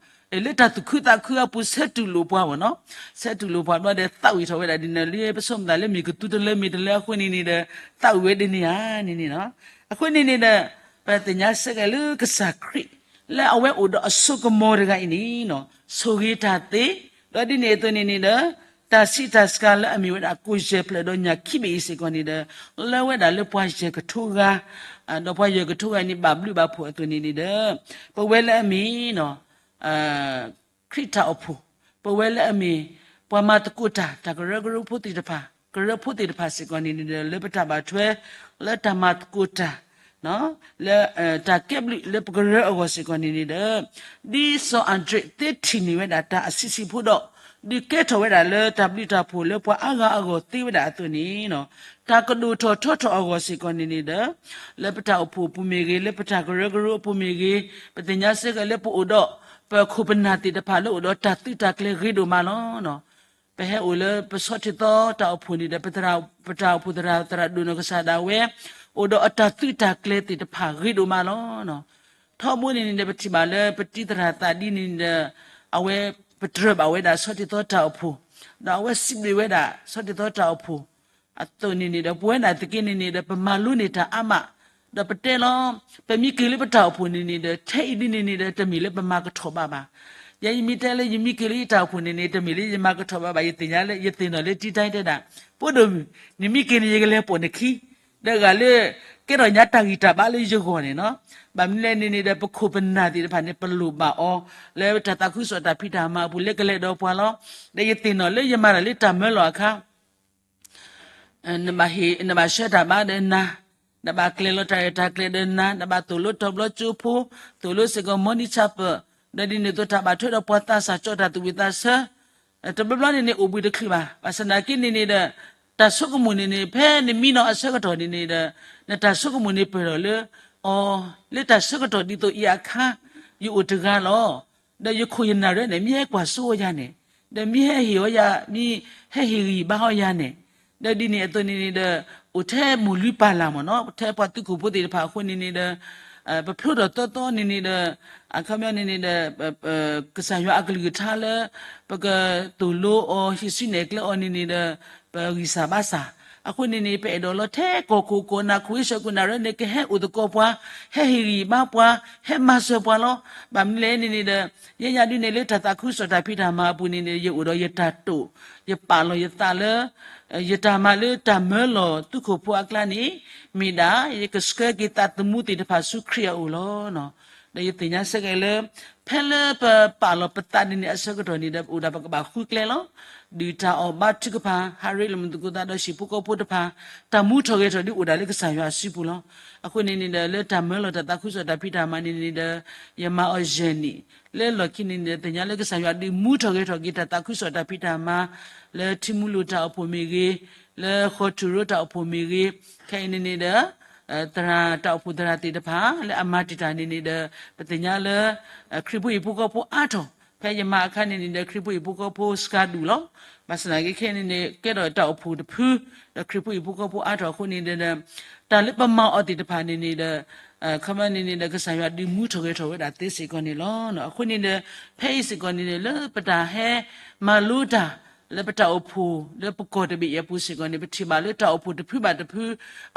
လၢတၢ်သူၣ်ခုသးခုအပူၤ ဆၢတူၢ်လိာ်ပှၤမ့ၢ်နီၤ, ဆၢတူၢ်လိာ်ပှၤဘျီဒီး သးဝံၣ်ထီၣ်ဝဲဒၣ်ဒ်န့ၣ်လၢ ပဆိကမိၣ်သးလၢမ့ၢ်ကသူတလၢမ့ၤတလၢအဃိန့ၣ်န့ၣ်ဒီး သးဝံၣ်ဝဲဒ်န့ၣ်ဧါန့ၣ်န့ၣ်နီၤ, အဃိန့ၣ်န့ၣ်ဒီး ပသ့ၣ်ညါစ့ၢ်ကီးလၢကစၢ်ခရံာ် လၢအဝဲအိၣ်ဒီးအစိကမီၤတဂၤအံၤန့ၣ် ဆိၣ်ဂ့ၤတၢ်သ့, ဒီးဒ်န့ၣ်အသိးန့ၣ်န့ၣ်ဒီး တၢ်ဆံးတၢ်စှၤလၢအမ့ၢ်ဝဲဒၣ်ကိၣ်ယဲၢ်ဖျၢၣ်ဒီးညၣ်ခံဘ့ၣ်အံၤစ့ၢ်ကီးန့ၣ်ဒီး လၢဝဲဒၣ်လၢပှၤယဲၢ်ကထိဂၤ, ဒီးပှၤယဲၢ်ကထိဂၤန့ၣ် ဘၣ်ဘျုးဘၣ်ဖှိၣ်အသိးန့ၣ်န့ၣ်ဒီး ပဝဲလၢအမ့ၢ် ခရံာ်တၢ်အိၣ်ဖှိၣ်, ပဝဲလၢအမ့ၢ် ပှၤမၤသကိးတၢ် တၢ်ကရၢကရိဖိသ့ၣ်တဖၣ်, ကရၢဖိသ့ၣ်တဖၣ်စ့ၢ်ကီးန့ၣ်န့ၣ်ဒီး လၢပတၢ်ဘၣ်ထွဲ လၢတၢ်မၤသကိးတၢ် လၢ တၢ်ကဲဘျုးလၢပကရၢအဂီၢ်စ့ၢ်ကီးန့ၣ်န့ၣ်ဒီး ဒ်စီၤအၤဒြ့းသ့ထံၣ်န့ၢ်ဝဲဒၣ်တၢ်အဆံးဆံးဖိဒီး ဒုးကဲထီၣ်ဝဲဒၣ်လၢတၢ်ဘျုးတၢ်ဖှိၣ်လၢပှၤအါဂၤအဂီၢ်သ့ဝဲဒၣ်အသိးန့ၣ် တၢ်ကဒိၣ်ထီၣ်ထီထီၣ်အဂီၢ်စ့ၢ်ကီးန့ၣ်န့ၣ်ဒီး လၢပတၢ်အိၣ်ဖှိၣ်အပူၤမ့ၢ်ဂ့ၤ, လၢပတၢ်ကရၢကရိအပူၤမ့ၢ်ဂ့ၤ, ပသ့ၣ်ညါစ့ၢ်ကီးလၢပအိၣ်ဒီး ပခိၣ်ပနၢ်သ့ၣ်တဖၣ်လၢအိၣ်ဒီးတၢ်သုးတၢ်ကျဲၤဂ့ၤဒိၣ်မးလီၤ. ပဟဲအိၣ်လၢပဆီၣ်ထံသီတၢ်အိၣ်ဖှိၣ်န့ၣ်ဒီး ပတၢ်အိၣ်ဖှိၣ်သရၣ် သရၣ်ဒိၣ်နီၢ်ကစၢ်ဒၣ်ဝဲ အိၣ်ဒီးအတၢ်သုးတၢ်ကျဲၤသ့ၣ်တဖၣ်ဂ့ၤဒိၣ်မးလီၤ. ထီဘိန့ၣ်န့ၣ်ဒီး ပထံၣ်ဘၣ်လၢပတံၤသရၣ်သးဒ်န့ၣ်ဒီး အဝဲပတြၢၤဘၣ်ဝဲဒၣ်ဆီၣ်ထံသီတၢ်အိၣ်ဖှိၣ်, ဒီးအဝဲစံးဘျုးဝဲဒၣ်ဆီၣ်ထံသီတၢ်အိၣ်ဖှိၣ်အသိးန့ၣ်န့ၣ်ဒီး ပဝဲဒၣ်သက့န့ၣ်န့ၣ်ဒီး ပမၤလိန့ၢ်တၢ်အါမး, ဒီးပတဲလီၤ, ပမ့ၢ်က့ၤလၢပတၢ်အိၣ်ဖှိၣ်န့ၣ်န့ၣ်ဒီး ထဲအံၤဒ်န့ၣ်န့ၣ်ဒီး တမ့ၢ်လၢပမၤကထီၣ်ဘၣ်ဘၣ်. ယၤယမ့ၢ်တဲလၢယမ့ၢ်က့ၤလၢယတၢ်အိၣ်ဖှိၣ်န့ၣ်န့ၣ် တမ့ၢ်လၢယမၤကထီၣ်ဘၣ်ဘၣ်, ယသ့ၣ်ညါလၢ ယသ့ၣ်နီၣ်လၢတံၤတၢ်တဲဒၣ်, ဖိဒိၣ်မုၣ်, နမ့ၢ်က့ၤန့ၣ် ယကလဲၤပိာ်နခံ ဒီးဂၤလၢ ကဲထီၣ်ညါတၢ်ဂံၢ်တၢ်ဘါလၢယဂီၢ်န့ၣ်နီၤ, ဘၣ်မနုၤလဲၣ်န့ၣ်န့ၣ်ဒီး ပခိၣ်ပနၢ်သ့ၣ်တဖၣ်န့ၣ် ပလိၣ်ဘၣ်အီၤ လၢတၢ်သးခုကစီၣ်တၢ်ဖံးတၢ်မၤအပူၤလၢကလဲၤဒီးပှၤလီၤ. ဒီးယသ့ၣ်နီၣ်လၢယမၤတၢ်လၢတၢ်မၢလီၤအခါ နဘၣ်ဆှၢတၢ်ဘါဒီးနၤ, နဘၣ်ကျဲၤလီၤတၢ်ရဲၣ်တၢ်ကျဲၤဒီးနၤ, နဘၣ်သိၣ်လိတီၤဘျီကၠိဖိ, သိၣ်လိစ့ၢ်ကီး Morning Chapel, ဒီးဒ်န့ၣ်အသိးတၢ်ဘၣ်ထွဲဒီးပှၤသးစၢ် ကၠီတၢ်သူၣ်ဝံၣ်သးဆၢ, တဘျီဘျီန့ၣ်န့ၣ် အိၣ်ဘှံးတချုးဘၣ်. ဘၣ်ဆၣ်သနာ်က့န့ၣ်န့ၣ်ဒီး တၢ်ဆိကမိၣ်န့ၣ်န့ၣ် ဖဲနမံနီၤအဆၢကတီၢ်န့ၣ်န့ၣ်ဒီး နတၢ်ဆိကမိၣ်န့ၣ်ပၢၢ်ထီၣ်လၢ အီၤ လၢတၢ်ဆၢကတီၢ်ဒ်သိးအံၤအခါ ယအိၣ်တဂၤလီၤ. ဒီးယခိၣ်ယနၢ်ရၢန့ၣ် မ့ၢ်ဟဲကွၢ်စိအီၤယၤန့ၣ်, ဒီးမ့ၢ်ဟဲဟ့ၣ်အီၤယၤ, မ့ၢ်ဟဲဟ့ၣ်ဂံၢ်ဘါအီၤယၤန့ၣ်, ဒီးဒ်န့ၣ်အသိးန့ၣ်န့ၣ်ဒီး အိၣ်ထဲမိၢ်လုၢ်ပၢ်လၢ်မ့ၢ်နီၤ, ထဲပှၤသုးခိၣ်ဖိသ့ၣ်တဖၣ်အဃိန့ၣ်န့ၣ်ဒီး ပဖျိထီၣ်သီသီန့ၣ်န့ၣ်ဒီး အခီပညီန့ၣ်န့ၣ်ဒီး ကစၢ်ယွၤအကလုၢ်ကထါလၢ ပကသိၣ်လိအီၤ ဟံးစုနဲၣ်ကျဲအီၤန့ၣ်န့ၣ်ဒီး ပဂံၢ်စၢ်ဘါစၢ်. အဃိန့ၣ်န့ၣ် ပအဲၣ်ဒိးလီၤထဲကီၢ်ခိၣ်ကီၢ်နၢ် ခိၣ်ဝ့ၢ်ဆၢကိၣ်နၢ်ရၢန့ၣ် ကဟဲအိၣ်သကိးပှၤ, ဟဲဟ့ၣ်ဂံၢ်ဘါပှၤ, ဟဲမၤစၢၤပှၤလီၤ. ဘၣ်မနုၤလဲၣ်န့ၣ်န့ၣ်ဒီး ယဲညါဒုန့ၣ်လၢတၢ်သးခုကစီၣ်တၢ်ဖံးတၢ်မၤအပူၤန့ၣ်န့ၣ် ယအိၣ်ဒီးယတၢ်တိာ်, ယပာ်လီၤယသးလၢ ယတၢ်မၤလၢတၢ်မၢလီၤသုးခိၣ်ဖိအကျါန့ၣ် မ့ၢ်ဒၣ် ယကဆှၢက့ၤသးသမူသ့ၣ်တဖၣ်ဆူခရံာ်အအိၣ်လီၤ. ဒီးယသ့ၣ်ညါစ့ၢ်ကီးလၢ ဖဲလၢပပာ်လီၤပသးန့ၣ်န့ၣ် အဆၢကတီၢ်န့ၣ်ဒီး အိၣ်ဒၣ်ပကဘၣ်ဃုကျဲလီၤ. ဒုၣ်တၢ်အီၣ်ဘါထုကဖၣ် ဟးရ့လိာ်မုာ်သကိးသးဒီးဟံၣ်ဖိဃီဖိတဖၣ် တၢ်မူထီၣ်ဂဲၤထီၣ်ဒ်အိၣ်ဒၣ်လၢကစၢ်ယွၤအစုပူၤလီၤ. အဃိန့ၣ်န့ၣ်ဒီး လၢတၢ်မၢလီၤတၢ်သးခုကစီၣ်တၢ်ဖံးတၢ်မၤန့ၣ်န့ၣ်ဒီး ယမၤအီၤယဲၢ်နံၣ်, လၢလီၢ်ခံန့ၣ်န့ၣ်ဒီး သ့ၣ်ညါလၢကစၢ်ယွၤဒုးမူထီၣ်ဂဲၤထီၣ်က့ၤတၢ်သးခုကစီၣ်တၢ်ဖံးတၢ်မၤ လၢထံမူလိာ်တၢ်အိၣ်ဖှိၣ်မ့ၢ်ဂ့ၤ, လၢဃီထူၣ်ရိတၢ်အိၣ်ဖှိၣ်မ့ၢ်ဂ့ၤ, ခဲအံၤန့ၣ်န့ၣ်ဒီး သရၣ်တၢ်အိၣ်ဖှိၣ်သရၣ်သ့ၣ်တဖၣ် လၢအမၤတံာ်တာ်န့ၣ်န့ၣ်ဒီး ပသ့ၣ်ညါလၢ ခရံာ်ဖိဟံၣ်ဖိဃီဖိအါထီၣ်, ဖဲယမၤအခါန့ၣ်န့ၣ်ဒီး ခရံာ်ဖိဟံၣ်ဖိဃီဖိစှၤဒူၣ်လီၤ. ဘၣ်ဆၣ်သနာ်က့ခဲအံၤန့ၣ်န့ၣ် ကဲထီၣ်တၢ်အိၣ်ဖှိၣ်တဖု, ဒီးခရံာ်ဖိဟံၣ်ဖိဃီဖိအါထီၣ်အဃိန့ၣ်ဒီး တၢ်လၢပမၤအီၤသ့ၣ်တဖၣ်န့ၣ်န့ၣ်ဒီး ခီပညီန့ၣ်န့ၣ်ဒီး ကစၢ်ယွၤဒုးမူထီၣ်ဂဲၤထီၣ်ဝဲဒၣ်သ့စ့ၢ်ကီးန့ၣ်လီၤ. အဃိန့ၣ်ဒီး ဖဲအံၤစ့ၢ်ကီးန့ၣ်န့ၣ် လၢပတၢ်ဟဲမၤလိတၢ် လၢပတၢ်အိၣ်ဖှိၣ် လၢပကီၢ်တဘ့ၣ်အံၤအပူၤစ့ၢ်ကီးန့ၣ် ပထံၣ်ဘၣ်လၢတၢ်အိၣ်ဖှိၣ်တဖုဘၣ်တဖု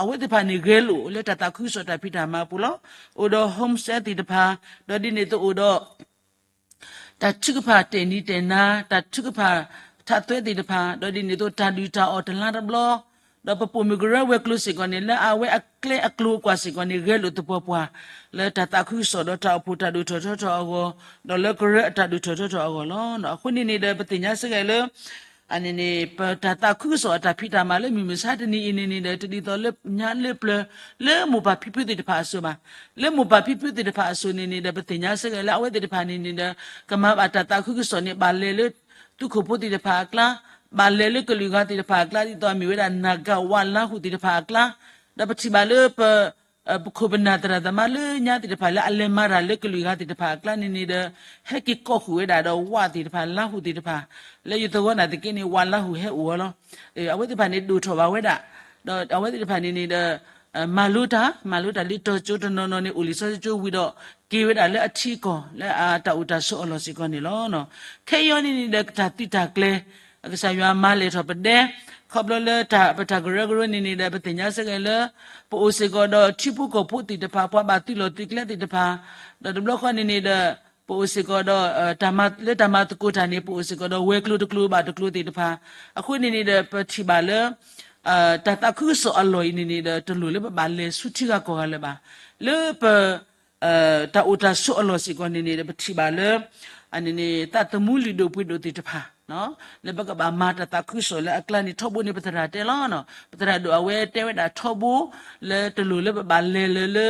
အဝဲသ့ၣ်တဖၣ်န့ၣ် ဂဲၤလိာ်လၢတၢ်သးခုကစီၣ်တၢ်ဖံးတၢ်မၤအပူၤလီၤ. အိၣ်ဒီး home cell သ့ၣ်တဖၣ်, ဒီးဒ်န့ၣ်အသိးအိၣ်ဒီး တၢ်ထုကဖၣ်တဲာ်နံၤတဲာ်နါ, တၢ်ထုကဖၣ်ထးသွဲသ့ၣ်တဖၣ်, ဒီးဒ်န့ၣ်အသိးတၢ်ဒုၣ်တၢ်အီၣ်တလါတဘျီ, ဒီးပပိာ်မုၣ်ကရၢဝဲၤကျိၤစ့ၢ်ကီးန့ၣ် လၢအဝဲအကျဲအကျိၤအကွာ်စ့ၢ်ကီးန့ၣ် ဂဲၤလိာ်သပှၢ်ပှၢ် လၢတၢ်သးခုကစီၣ်ဒီးတၢ်အိၣ်ဖှိၣ်တၢ်ဒိၣ်ထီၣ်ထီထီၣ်အဂီၢ်, ဒီးလၢကရၢအတၢ်ဒိၣ်ထီၣ်ထီထီၣ်အဂီၢ်လီၤ. အဃိန့ၣ်န့ၣ်ဒီး ပသ့ၣ်ညါစ့ၢ်ကီးလၢ အန့ၣ်န့ၣ် ပတၢ်သးခုကစီၣ်အတၢ်ဖံးတၢ်မၤလၢမုၢ်မဆါတနံၤအံၤန့ၣ်န့ၣ်ဒီး တဒ်သိးလၢညါလၢပျၢၤ လၢမိၢ်ပၢ်ဖံဖုသ့ၣ်တဖၣ်အစိၤဘၣ်. လၢမိၢ်ပၢ်ဖံဖုသ့ၣ်တဖၣ်အစိၤန့ၣ်န့ၣ်ဒီး ပသ့ၣ်ညါစ့ၢ်ကီးလၢအဝဲသ့ၣ်တဖၣ်န့ၣ်န့ၣ်ဒီး ကမၤဘၣ်တၢ်သးခုကစီၣ်န့ၣ် ဘၣ်လဲၤလၢသုးခိၣ်ဖိသ့ၣ်တဖၣ်အကျါ, ဘၣ်လဲၤလၢကလုာ်ဂၤသ့ၣ်တဖၣ်အကျါ ဒ်သိးအမ့ၢ်ဝဲဒၣ် နၢ်ကၣ်ဝးလါဟူသ့ၣ်တဖၣ်အကျါ, ဒီးပထံၣ်ဘၣ်လၢပ ပခိၣ်ပနၢ်သရၣ်သမါလၢညါသ့ၣ်တဖၣ်လၢအလဲၤမၤတၢ်လၢကလုာ်ဂၤသ့ၣ်တဖၣ်အကျါန့ၣ်န့ၣ်ဒီး ဟဲက့ၤကိးဃုာ်ဝဲဒၣ်ဒီးဝးသ့ၣ်တဖၣ် လါဟူသ့ၣ်တဖၣ်, လၢယသဝီနာ်သက့န့ၣ် ဝးလါဟူဟဲအိၣ်အီၤလီၤ. အဝဲသ့ၣ်တဖၣ်န့ၣ်ဒိၣ်ထီၣ်ဘၣ်ဝဲဒၣ်, ဒီးအဝဲသ့ၣ်တဖၣ်န့ၣ်န့ၣ်ဒီး မၤလိတၢ် မၤလိတၢ်လၢတီၤကၠိတနီၤနီၤန့ၣ် အိၣ်လံာ်စီဆှံကၠိဝံၤဒီး က့ၤဝဲဒၣ်လၢအထံအကီၢ် လၢအတၢ်အိၣ်တၢ်ဆိးအလီၢ်စ့ၢ်ကီးန့ၣ်လီၤ. ခဲအံၤန့ၣ်န့ၣ်ဒီး တၢ်သုးတၢ်ကျဲၤ ကစၢ်ယွၤမၤလဲၢ်ထီၣ်ပဒဲ, ခ ခီဖျိလၢတၢ် ပတၢ်ကရၢကရိန့ၣ်န့ၣ်ဒီး ပသ့ၣ်ညါစ့ၢ်ကီးလၢ ပအိၣ်စ့ၢ်ကီးဒီးထံဖိကီၢ်ဖိသ့ၣ်တဖၣ် ပှၤဘၣ်သုးလီၢ်သုးကျဲသ့ၣ်တဖၣ်, ဒီးတဘျီဃီန့ၣ်န့ၣ်ဒီး ပအိၣ်စ့ၢ်ကီးဒီး တၢ်မၤ လၢတၢ်မၤသကိးတၢ်န့ၣ် ပအိၣ်စ့ၢ်ကီးဒီးဝဲၤကျိၤတကျိၤဘၣ်တကျိၤသ့ၣ်တဖၣ်, အဃိန့ၣ်န့ၣ်ဒီး ပထံၣ်ဘၣ်လၢ တၢ်သးခုကစီၣ်အလီၢ်အံၤန့ၣ်န့ၣ်ဒီး တလိၣ်လၢပဘၣ်လဲၤဆူထံဂၤကီၢ်ဂၤလၢၤဘၣ်. လၢပ တၢ်အိၣ်တၢ်ဆိးအလီၢ်စ့ၢ်ကီးန့ၣ်န့ၣ်ဒီး ပထံၣ်ဘၣ်လၢ အန့ၣ်န့ၣ် သးသမူလုၢ်ဒိၣ်ပှ့ၤဒိၣ်သ့ၣ်တဖၣ် လၢပကဘၣ်မၤတၢ်သးခုကစီၣ်လၢအကျါန့ၣ်ထီဘိန့ၣ် ပသရၣ်တဲလီၤ. ပသရၣ်ဒိၣ်အဝဲတဲဝဲဒၣ်ထီဘိ လၢတလိၣ်လၢပဘၣ်လဲၤလၢလၢ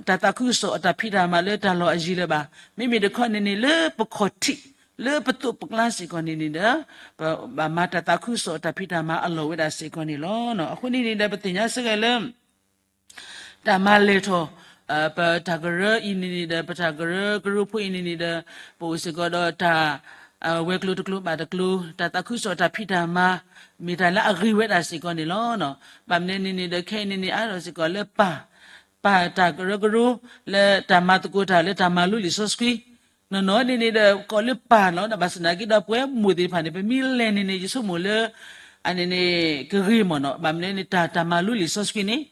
တၢ်သးခုကစီၣ်အတၢ်ဖံးတၢ်မၤလၢတၢ်လီၢ်အယံၤလၢၤဘၣ်. မ့မ့ၢ်တခီန့ၣ်န့ၣ် လၢပခီၣ်ထံး လၢပသိးပကျါစ့ၢ်ကီးန့ၣ်န့ၣ်ဒီး ပဘၣ်မၤတၢ်သးခုကစီၣ်အတၢ်ဖံးတၢ်မၤအလီၢ်ဝဲဒၣ်စ့ၢ်ကီးန့ၣ်လီၤ. အဃိန့ၣ်န့ၣ်ဒီး ပသ့ၣ်ညါစ့ၢ်ကီးလၢ တၢ်မၤလဲၢ်ထီၣ် ပတၢ်ကရၢအံၤန့ၣ်န့ၣ်ဒီး ပတၢ်ကရၢကရိဖိအံၤန့ၣ်န့ၣ်ဒီး ပအိၣ်စ့ၢ်ကီးဒီးတၢ် ဝဲၤကျိၤတကျိၤဘၣ်တကျိၤ တၢ်သးခုကစီၣ်တၢ်ဖံးတၢ်မၤ မ့ၢ်တၢ်လၢအဂ့ၤဝဲဒၣ်စ့ၢ်ကီးန့ၣ်လီၤ. ဘၣ်မနုၤန့ၣ်န့ၣ်ဒီး ခဲအံၤန့ၣ်န့ၣ် အါထီၣ်စ့ၢ်ကီးလၢပၢ် ပၢ်တၢ်ကရၢကရိ လၢတၢ်မၤသကိးတၢ်လၢတၢ်မၤလိလံာ်စီဆှံ နီၢ်နီၢ်န့ၣ်န့ၣ်ဒီး ကိးလၢပၢ်လီၤ. ဒီးဘၣ်ဆၣ်သနာ်က့ဒီး ပဝဲမိၢ်သ့ၣ်တဖၣ်န့ၣ် ပမ့ၢ်လဲၤန့ၣ်န့ၣ် ယဆိကမိၣ်လၢ အန့ၣ်န့ၣ် ကဂ့ၤမ့ၢ်နီၤ. ဘၣ်မနုၤန့ၣ် တၢ် တၢ်မၤလိလံာ်စီဆှံန့ၣ်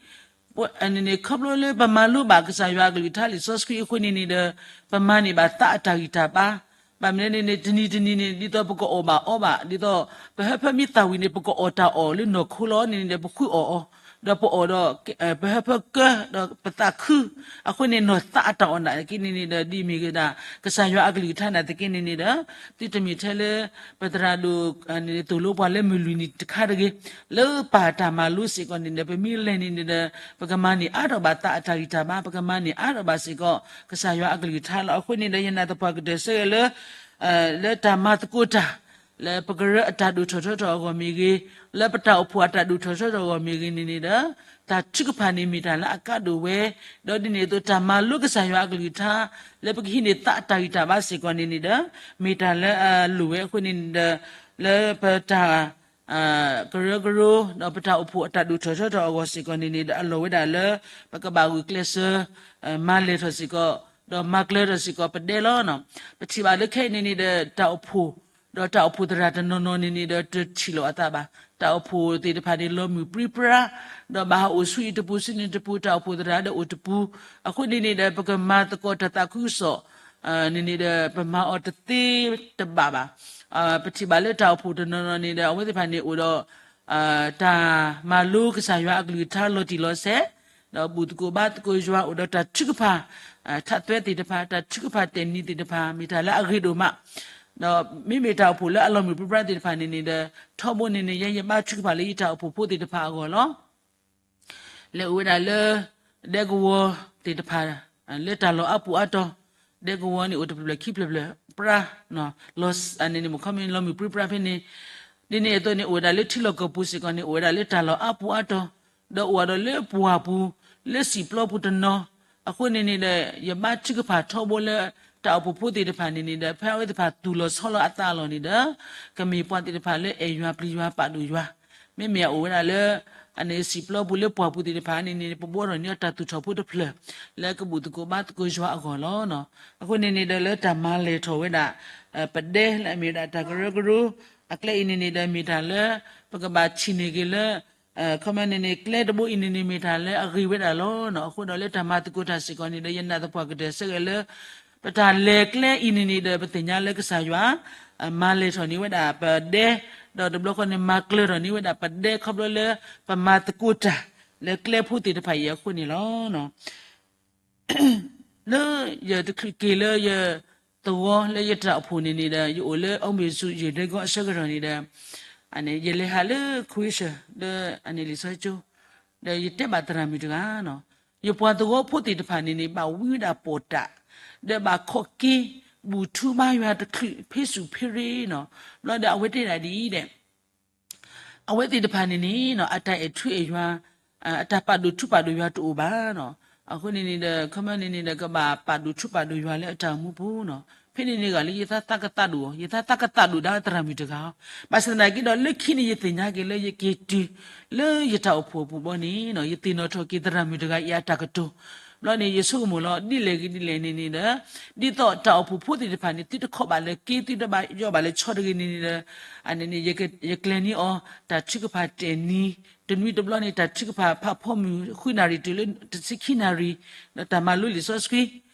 အန့ၣ်န့ၣ် ခီဖျိလၢပမၤလိဘၣ်ကစၢ်ယွၤအကလုၢ်ကထါလံာ်စီဆှံအဃိန့ၣ်န့ၣ်ဒီး ပမၤန့ၢ်ဘၣ်သးအတၢ်ဂံၢ်တၢ်ဘါ ဘၣ်မနုၤန့ၣ်န့ၣ် တနံၤတနံၤန့ၣ် ဒ်သိးပကအီၣ်ဘၣ်အီဘၣ် ဒ်သိး ပဟၢဖၢမ့ၢ်သၣ်ဝံၤန့ၣ် ပကအီၣ်တၢ်အီၣ်လၢနီၢ်ခိလီၤန့ၣ်န့ၣ်ဒီး ပဃုအီၣ်အီၤ ဒီးပအီၣ်ဒီး ပဟၢဖၢကၢ ဒီးပသးခု အဃိန့ၣ် နီၢ်သးအတၢ်အီၣ်နာ်က့န့ၣ်န့ၣ်ဒီး ဒ်မ့ၢ်ကဒၣ် ကစၢ်ယွၤအကလုၢ်ကထါနာ်သက့န့ၣ်န့ၣ်ဒီး သုတမ့ၢ်ထဲလၢ ပသရၣ်ဒိၣ် သိၣ်လိပှၤလၢမုၢ်လွံၢ်နံၤတခါတဂ့ၤ လၢပၢ်တၢ်မၤလိစ့ၢ်ကီးန့ၣ်ဒီး ပမ့ၢ်လဲၤန့ၣ်န့ၣ်ဒီး ပကမၤန့ၢ်အါထီၣ်ဘၣ်သးအတၢ်ဂံၢ်တၢ်ဘါ ပကမၤန့ၢ်အါထီၣ်ဘၣ်စ့ၢ်ကီး ကစၢ်ယွၤအကလုၢ်ကထါလီၤ. အဃိန့ၣ်ဒီး ယနာ်သပှၢ်ကတၢၢ်စ့ၢ်ကီးလၢ လၢတၢ်မၤသကိးတၢ် လၢပကရၢအတၢ်ဒိၣ်ထီၣ်ထီထီၣ်အဂီၢ်မ့ၢ်ဂ့ၤ, လၢပတၢ်အိၣ်ဖှိၣ်အတၢ်ဒိၣ်ထီၣ်ထီထီၣ်အဂီၢ်မ့ၢ်ဂ့ၤန့ၣ်န့ၣ်ဒီး တၢ်ထုကဖၣ်န့ၣ်မ့ၢ်တၢ်လၢအကါဒိၣ်ဝဲ, ဒီးဒ်န့ၣ်အသိးတၢ်မၤလိကစၢ်ယွၤအကလုၢ်ကထါ လၢပကဟံးန့ၢ်သးအတၢ်ဂံၢ်တၢ်ဘါစ့ၢ်ကီးန့ၣ်န့ၣ်ဒီး မ့ၢ်တၢ်လၢအလိၣ်ဝဲအဃိန့ၣ်န့ၣ်ဒီး လၢပတၢ် ကရၢကရိ ဒီးပတၢ်အိၣ်ဖှိၣ်အတၢ်ဒိၣ်ထီၣ်ထီထီၣ်အဂီၢ်စ့ၢ်ကီးန့ၣ်န့ၣ်ဒီး အလီၢ်ဝဲဒၣ်လၢ ပကဘၣ်ဂုာ်ကျဲးစၢး မၤလဲၢ်ထီၣ်စ့ၢ်ကီး ဒီးမၤကျၢၤထီၣ်စ့ၢ်ကီးပဒဲလီၤ. ပထံၣ်ဘၣ်လၢခဲအံၤန့ၣ်န့ၣ်ဒီး တၢ်အိၣ်ဖှိၣ် ဒီးတၢ်အိၣ်ဖှိၣ်သရၣ်တနီၤနီၤန့ၣ်န့ၣ်ဒီး တထံၣ်လိာ်အသးဘၣ်. တၢ်အိၣ်ဖှိၣ်သ့ၣ်တဖၣ်န့ၣ် လီၤမုၢ်ပြံပြါ, ဒီးဘၣ်ဟးအိၣ်ဆူအံၤတပူၤဆူန့ၣ်တပူၤ တၢ်အိၣ်ဖှိၣ်သရၣ်ဒီးအိၣ်တပူၤ, အဃိန့ၣ်န့ၣ်ဒီး ပကမၤသကိးတၢ်သးခုကစီၣ် န့ၣ်န့ၣ်ဒီး ပမၤအီၤတသ့တဘၣ်ဘၣ်. ပထံၣ်ဘၣ်လၢတၢ်အိၣ်ဖှိၣ်တနီၤနီၤန့ၣ်ဒီး အဝဲသ့ၣ်တဖၣ်န့ၣ်အိၣ်ဒီး တၢ်မၤလိကစၢ်ယွၤအကလုၢ်ကထါလီၤတံၢ်လီၤဆဲး, ဒီးဘူၣ်သကိးဘါသကိးယွၤ အိၣ်ဒီးတၢ်ထုကဖၣ် ထးသွဲသ့ၣ်တဖၣ် တၢ်ထုကဖၣ်တဲာ်နံၤသ့ၣ်တဖၣ် မ့ၢ်တၢ်လၢအဂ့ၤဒိၣ်မး, ဒီးမ့မ့ၢ်တၢ်အိၣ်ဖှိၣ်လၢအလီၤမုၢ်ပြံပြါသ့ၣ်တဖၣ်န့ၣ်န့ၣ်ဒီး ထီဘိန့ၣ်န့ၣ် ယဲယဘါထုကဖၣ်လၢယတၢ်အိၣ်ဖှိၣ်ဖိသ့ၣ်တဖၣ်အဂီၢ်လီၤ. လဲၤအိၣ်ဝဲဒၣ်လၢ ဒဲကဝီၤသ့ၣ်တဖၣ် လၢတၢ်လီၢ်အါပူၤအါတီၤ, ဒဲကဝီၤန့ၣ်အိၣ်တဖျၢၣ်ခံဖျၢၣ်ဖျၢၣ် ပြါ လီၤန့ၣ်န့ၣ် မ့ၢ်ခီမ့ၢ်လီၤမုၢ်ပြံပြါဖဲန့ၣ်, ဒ်န့ၣ်အသိးန့ၣ် အိၣ်ဝဲဒၣ်လၢထံလီၢ်ကီၢ်ပူၤစ့ၢ်ကီးန့ၣ် အိၣ်ဝဲဒၣ်လၢတၢ်လီၢ်အါပူၤအါတီၤ, ဒီးအိၣ်ဝဲဒီးလၢပှၢ်ပူၤ လၢစံာ်ပျီပူၤတနီၤ, အဃိန့ၣ်န့ၣ်ဒီး ယဘါထုကဖၣ်ထီဘိလၢ တၢ်အိၣ်ဖှိၣ်ဖိသ့ၣ်တဖၣ်န့ၣ်န့ၣ်ဒီး ဖဲအဝဲသ့ၣ်တဖၣ်သူၣ်လီၤဆီလီၤအသးအလီၢ်န့ၣ်ဒီး ကမ့ၢ်ပှၤသ့ၣ်တဖၣ်လၢအဲၣ်ယွၤပျံၤယွၤပာ်ဒိၣ်ယွၤ, မ့မ့ၢ်အအိၣ်ဝဲဒၣ်လၢ အန့ၣ်စံာ်ပျီပူၤလၢပှၢ်ပူၤသ့ၣ်တဖၣ်န့ၣ်န့ၣ် ပဘှီထီၣ်န့ၢ်အီၤတၢ်သူၣ်ထီၣ်ဖိတဖျၢၣ် လၢကဘူၣ်သကိးဘါသကိးယွၤအဂီၢ်လီၤ. အဃိန့ၣ်န့ၣ်ဒီး လၢတၢ်မၤလဲၢ်ထီၣ်ဝဲဒၣ် ပဒဲလၢအမ့ၢ်ဝဲဒၣ်တၢ်ကရၢကရိ အကျဲအံၤန့ၣ်န့ၣ်ဒီး မ့ၢ်တၢ်လၢ ပကဘၣ်ထံၣ်န့ၢ်က့ၤလၢ ခီမ့ၢ်န့ၣ်န့ၣ် ကျဲတဘိအံၤန့ၣ်န့ၣ် မ့ၢ်တၢ်လၢအဂ့ၤဝဲဒၣ်လီၤ. အဃိဒီးလၢတၢ်မၤသကိးတၢ်စ့ၢ်ကီးန့ၣ်ဒီး ယနာ်သပှၢ်ကတၢၢ်ဆၢဂ့ၤလၢ ပတၢ်လဲၤကျဲအံၤန့ၣ်န့ၣ်ဒီး ပသ့ၣ်ညါလၢကစၢ်ယွၤ မၤလဲၢ်ထီၣ်န့ၢ်ဝဲဒၣ်ပဒဲ, ဒီးတဘျီဃီန့ၣ် မၤကျၢၤထီၣ်န့ၢ်ဝဲဒၣ်ပဒဲ ခီဖျိလၢ ပမၤသကိးတၢ် လၢကျဲဖိသ့ၣ်တဖၣ်အံၤအဃိန့ၣ်လီၤ. လၢယတချုးက့ၤလၢယသဝီလၢယတၢ်အိၣ်ဖှိၣ်န့ၣ်န့ၣ်ဒီး ယအိၣ်လၢအီမ့ၢ်ဆူၣ်ယ့ၢ်ဒဲကီအဆၢကတီၢ်န့ၣ်ဒီး ယလဲၤဟးလၢ ခွ့စၢၣ် လၢအန့ၣ်လံာ်စီဆှံကၠိ ဒီးယတဲဘၣ်သရၣ်မုၣ်တဂၤ, ယပှၤသဝီဖိသ့ၣ်တဖၣ်န့ၣ်န့ၣ် ဘၣ်ဝံဝဲဒၣ်ပီၣ်တၢ် ဒီးဘၣ်ခီၣ်က့ၤ ဘူၣ်ထူဘါယွၤတချုး ဖ့ဆူၣ်ဖ့ရ့နီၤ, ဘျီဒီးအဝဲတဲဒၣ်ဒ်အံၤဒဲး အဝဲသ့ၣ်တဖၣ်န့ၣ်န့ၣ် အတၢ်အဲၣ်ထူအဲၣ်ယွၤ အတၢ်ပာ်ဒိၣ်ထူပာ်ဒိၣ်ယွၤတအိၣ်ဘၣ်နီၤ. အဃိန့ၣ်န့ၣ်ဒီး ခီမ့ၢ်န့ၣ်န့ၣ်ဒီး ကဘၣ်ပာ်ဒိၣ်ထူပာ်ဒိၣ်ယွၤလၢအတၢ်အိၣ်မူပူၤနီၤ. ဖဲန့ၣ်န့ၣ်ဂ့ၤလၢယသးသးကသးဒိၣ်အီၤ, ယသးသးကသးဒိၣ်ဒၣ်သရၣ်မုၣ်တဂၤအီၤ. ဘၣ်ဆၣ်သနာ်က့ဒီး လၢခံန့ၣ်ယသ့ၣ်ညါက့ၤလၢယက့ၤတုၤ လၢယတၢ်အိၣ်ဖှိၣ်အပူၤဘီန့ၣ် ယသ့ၣ်နီၣ်ထီၣ်က့ၤသရၣ်မုၣ်တဂၤအံၤအတၢ်ကတိၤ ဘျီန့ၣ် ယဆိကမိၣ်လီၤ ဒ်လဲၣ်ဂ့ၤဒ်လဲၣ်န့ၣ်န့ၣ်ဒီး ဒ်သိးတၢ်အိၣ်ဖှိၣ်ဖိသ့ၣ်တဖၣ်န့ၣ် သုတခီၣ်ဘၣ်လၢက့ သုတဘၣ်ယိၣ်ဘၣ်လၢဆီတဂ့ၤန့ၣ်န့ၣ်ဒီး အန့ၣ်န့ၣ် ယကျဲၤန့ၢ်အီၤ တၢ်ထုကဖၣ်တဲာ်နံၤ တနွံတဘျီန့ၣ် တၢ်ထုကဖၣ်ဖးဖီမုၢ် ဃုနၣ်ရံၣ်တုၤလၢတဆံခံနၣ်ရံၣ် ဒီးတၢ်မၤလိလံာ်စီဆှံ